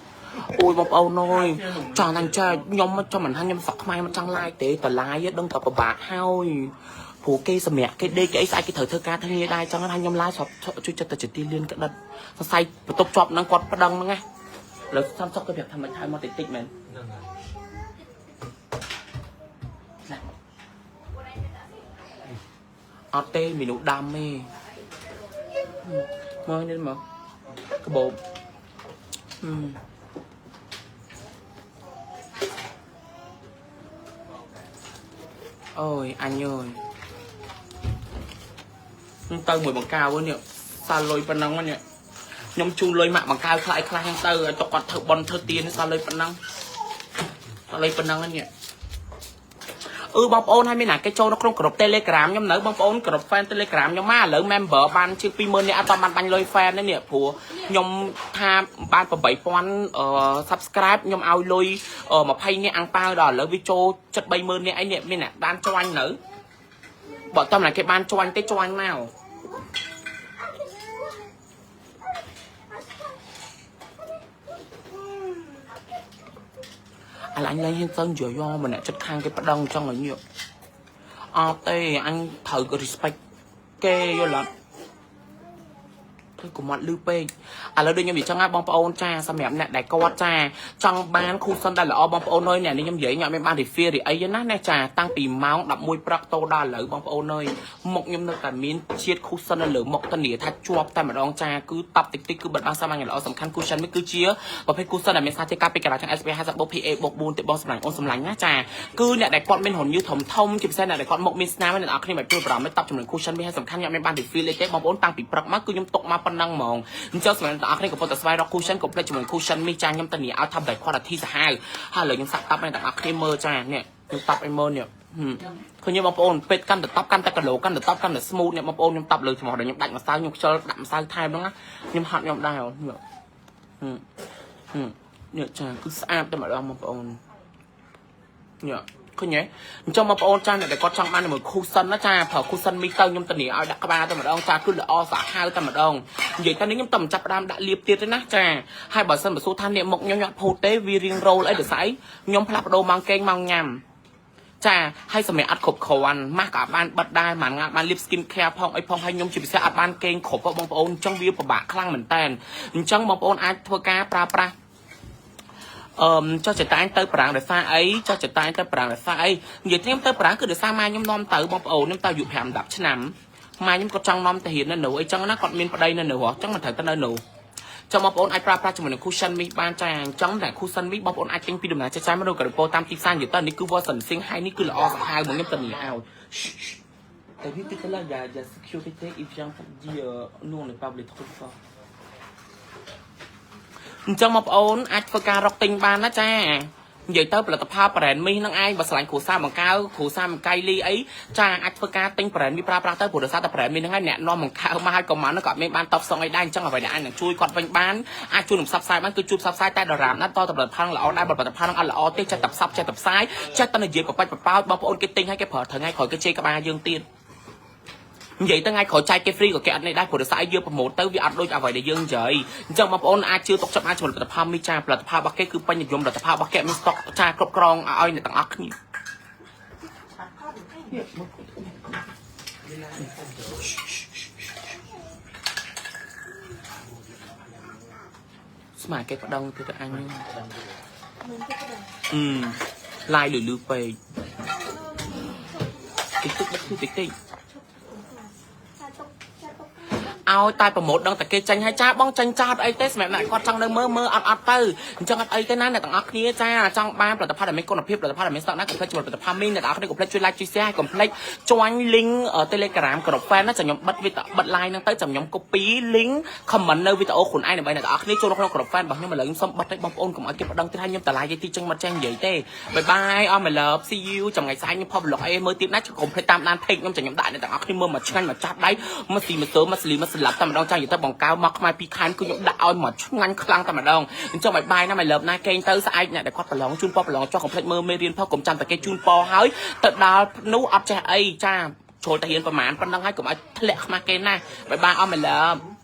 អូយបងប្អូនអើយចង់តែចែកខ្ញុំមកចង់មិនថាខ្ញុំសក់ខ្មែរមកចង់ឡាយទេតឡាយដឹងតែពិបាកហើយព្រោះគេសម្រាប់គេដេកគេអីស្អែកគេត្រូវធ្វើការធ្វើងារដែរចង់ថាខ្ញុំឡាយស្រាប់ជួយចិត្តតែជាទីលៀនក្តិតសរសៃបន្ទប់ជាប់ហ្នឹងគាត់ប្តឹងហ្នឹងណាលើសំសុកគេប្រាប់ថាមិនថយមកតិចតិចមែន ហ្នឹងហើយ អត់ទេមនុស្សដាំទេមើលនេះមើលក្បូបអឺអូយអញអើយខ្ញុំទៅមួយបង្កៅនេះសាលុយប៉ុណ្ណឹងនេះខ្ញុំជូនលុយម៉ាក់បង្កៅខ្លះខ្លះហ្នឹងទៅឲ្យតគាត់ធ្វើប៉ុនធ្វើទៀនសាលុយប៉ុណ្ណឹងសាលុយប៉ុណ្ណឹងនេះ អឺបងប្អូនហើយមានណាគេចូលនៅក្នុងក្រុម Telegram ខ្ញុំនៅបងប្អូនក្រុម fan Telegram ខ្ញុំមកឥឡូវ member បានជាង20000នាក់អត់បានបាញ់លុយ fan ទេនេះព្រោះខ្ញុំថាបាន8000អឺ subscribe ខ្ញុំឲ្យលុយ20នាក់អាំងប៉ាវដល់ឥឡូវវាចូលចិត្ត30000នាក់អីនេះមានអ្នកបានចាញ់នៅបើតើណាគេបានចាញ់ទេចាញ់មក អាឡាញ់លែងហ៊ានទៅនិយាយយោម្នាក់ចិត្តខាងគេប្តឹងចង់ឲ្យញៀបអត់ទេអញត្រូវ respect គេយល់អត់ធ្វើកុំអត់លឺពេកឥឡូវដូចខ្ញុំនិយាយចឹងណាបងប្អូនចាសម្រាប់អ្នកដែលគាត់ចាចង់បាន cushion ដែលល្អបងប្អូនអើយអ្នកនេះខ្ញុំនិយាយខ្ញុំអត់មានបាន refill ឬអីទេណាណែចាតាំងពីម៉ោង11ព្រឹកតដល់ឥឡូវបងប្អូនអើយមុខខ្ញុំនៅតែមានជាតិ cushion នៅលើមុខធានាថាជាប់តែម្ដងចាគឺតប់តិចតិចគឺបិទបាំងសាមញ្ញល្អសំខាន់ cushion នេះគឺជាប្រភេទ cushion ដែលមានសារធាតុការពារការាទាំង SPF 50បូក PA បូក4ទេបងសម្លាញ់អូនសម្លាញ់ណាចាគឺអ្នកដែលគាត់មានរន្ធញើសធំធំជាពិសេសអ្នកដែលគាត់មុខមានស្នាមអ្នកនរគ្នាមិនព្រួយបារម្ភទេតប់ចំណុច cushion នេះហើយសំខាន់ខ្ញុំអត់មានបាន refill ទេបងប្អូនតាំងពីព្រឹកមកគឺខ្ញុំទុកមកប៉ុណ្ណឹងហ្មងអញ្ចឹងសម្រាប់អ្នកនរគ្នាកំពុងតែស្វែងរក cushion កុំភ្លេចជាមួយ cushion នេះចាខ្ញុំធានាឲ្យថាបែប quality សាហាវហើយឥឡូវខ្ញុំសាក់តប់ឲ្យអ្នកនរគ្នាមើលចានេះខ្ញុំតប់ឲ្យមើលនេះឃើញទេបងប្អូនពេទ្យកាន់តែតប់កាន់តែគីឡូកាន់តែតប់កាន់តែ smooth នេះបងប្អូនខ្ញុំតប់លើច្រមុះដល់ខ្ញុំដាច់ម្សៅខ្ញុំខ្ជិលដាក់ម្សៅថែមហ្នឹងណាខ្ញុំហត់ខ្ញុំដែរនេះនេះចាគឺស្អាតតែម្ដងបងប្អូននេះឃើញទេអញ្ចឹងបងប្អូនចាអ្នកដែលគាត់ចង់បានមួយ cushion ណាចាប្រើ cushion មីទៅខ្ញុំធានាឲ្យដាក់ក្បាលតែម្ដងចាគឺល្អសាហាវតែម្ដងនិយាយតែនេះខ្ញុំតែមិនចាប់ផ្ដើមដាក់លាបទៀតទេណាចាហើយបើសិនបើសួរថានេះមុខខ្ញុំខ្ញុំអត់ភូតទេវារៀងរោលអីដោយសារអីខ្ញុំផ្លាស់ប្ដូរម៉ោងគេងម៉ោងញ៉ាំចាហើយសម្រាប់អត់គ្រប់គ្រាន់ម៉ាស់ក៏អត់បានបិទដែរមួយថ្ងៃបានលាប skin care ផងអីផងហើយខ្ញុំជាពិសេសអត់បានគេងគ្រប់បងប្អូនអញ្ចឹងវាពិបាកខ្លាំងមែនតើអញ្ចឹងបងប្អូនអាចធ្វើការប្រើប្រាស់អឺចុះចតាញទៅប្រាំងដោយសារអីចុះចតាញទៅប្រាំងដោយសារអីនិយាយខ្ញុំទៅប្រាំងគឺដោយសារម៉ែខ្ញុំនាំទៅបងប្អូនខ្ញុំទៅអាយុ5 10ឆ្នាំម៉ែខ្ញុំគាត់ចង់នាំទៅរៀននៅនោះអីចឹងណាគាត់មានប្តីនៅនោះហ៎ចឹងមិនត្រូវទៅនៅនោះចាំបងប្អូនអាចប្រើប្រាស់ជាមួយនឹង cushion មីបានចាអញ្ចឹងតែ cushion មីបងប្អូនអាចទិញពីដំណើរចាស់ចាស់មកឬក៏ពោតាមទីផ្សារនិយាយទៅនេះគឺ Watson Sing ហើយនេះគឺល្អសាហាវមកខ្ញុំធានាឲ្យ T'as vu tout à l'heure, il y a sécurité, il vient pour dire nous on n'est pas les trop fort. អញ្ចឹងបងប្អូនអាចធ្វើការរកទិញបានណាចានិយាយទៅផលិតផល brand មីហ្នឹងឯងបើស្រឡាញ់គ្រួសារបង្កើគ្រួសារបង្កៃលីអីចាអាចធ្វើការទិញ brand មីប្រើប្រាស់ទៅព្រោះដោយសារតែ brand មីហ្នឹងឯងអ្នកនាំបង្កើមកឲ្យក៏មកហ្នឹងក៏អត់មានបានតបស្នងអីដែរអញ្ចឹងអ្វីដែលអាចនឹងជួយគាត់វិញបានអាចជួយនឹងផ្សព្វផ្សាយបានគឺជួយផ្សព្វផ្សាយតែដរាបណាតតផលិតផលល្អដែរបើផលិតផលហ្នឹងអត់ល្អទេចេះតែផ្សព្វចេះតែផ្សាយចេះតែនិយាយបបាច់បបោចបងប្អូនគេទិញឲ្យគេប្រើថ្ងៃក្រោយគេជេរក្បាលយើងទៀតនិយាយទៅថ្ងៃក្រោយចែកគេ free ក៏គេអត់នេះដែរព្រោះដោយសារយើង promote ទៅវាអត់ដូចអ្វីដែលយើងនិយាយអញ្ចឹងបងប្អូនអាចជឿទុកចិត្តបានជាមួយផលិតផលមីចាផលិតផលរបស់គេគឺពេញនិយមផលិតផលរបស់គេមានស្តុកចាគ្រប់គ្រងឲ្យអ្នកទាំងអស់គ្នាស្មានគេប្តឹងទៅអញអឺឡាយលឺលឺពេកតិចតិចតិចតិច ឲ្យតែ promote ដឹងតែគេចាញ់ហើយចាបងចាញ់ចោតអីទេសម្រាប់អ្នកគាត់ចង់នៅមើលមើលអត់អត់ទៅអញ្ចឹងអត់អីទេណាអ្នកទាំងអស់គ្នាចាចង់បានផលិតផលដែលមានគុណភាពផលិតផលដែលមានស្តង់ដារកុំភ្លេចជាមួយផលិតផលមីអ្នកទាំងអស់គ្នាកុំភ្លេចជួយ like ជួយ share កុំភ្លេច join link Telegram ក្រុម fan ណាចាំខ្ញុំបិទវីដេអូបិទ live ហ្នឹងទៅចាំខ្ញុំ copy link comment នៅវីដេអូខ្លួនឯងដើម្បីអ្នកទាំងអស់គ្នាចូលក្នុងក្រុម fan របស់ខ្ញុំឥឡូវខ្ញុំសុំបិទឲ្យបងប្អូនកុំឲ្យគេប្តឹងទៀតហើយខ្ញុំតឡាយទីចឹងមកចេះនិយាយទេ bye bye អស់ my love see you ចាំថ្ងៃស្អែកខ្ញុំផុស vlog អីមើលទៀតណាកុំភ្លេចតាមដាន page ខ្ញុំចាំខ្ញុំដាក់អ្នកទាំងអស់គ្នាមើលមកឆ្ងាញ់មកចាប់ដៃមកស៊ីមកសើមកស្លីមកស្លាប់តែម្ដងចាស់និយាយទៅបង្កើមកខ្មែរពីរខែគឺខ្ញុំដាក់ឲ្យមកឆ្ងាញ់ខ្លាំងតែម្ដងអញ្ចឹង bye bye ណា my love ណាកេងទៅស្អែកអ្នកដែលគាត់ប្រឡងជូនពរប្រឡងចុះកុំភ្លេចមើលមេរៀនផងកុំចាំតែគេជូនពរហើយទៅដល់នោះអត់ចេះអីចាចូលតែរៀនប្រហែលប៉ុណ្ណឹងហើយកុំឲ្យធ្លាក់ខ្មាស់គេណា bye bye អស់ my love.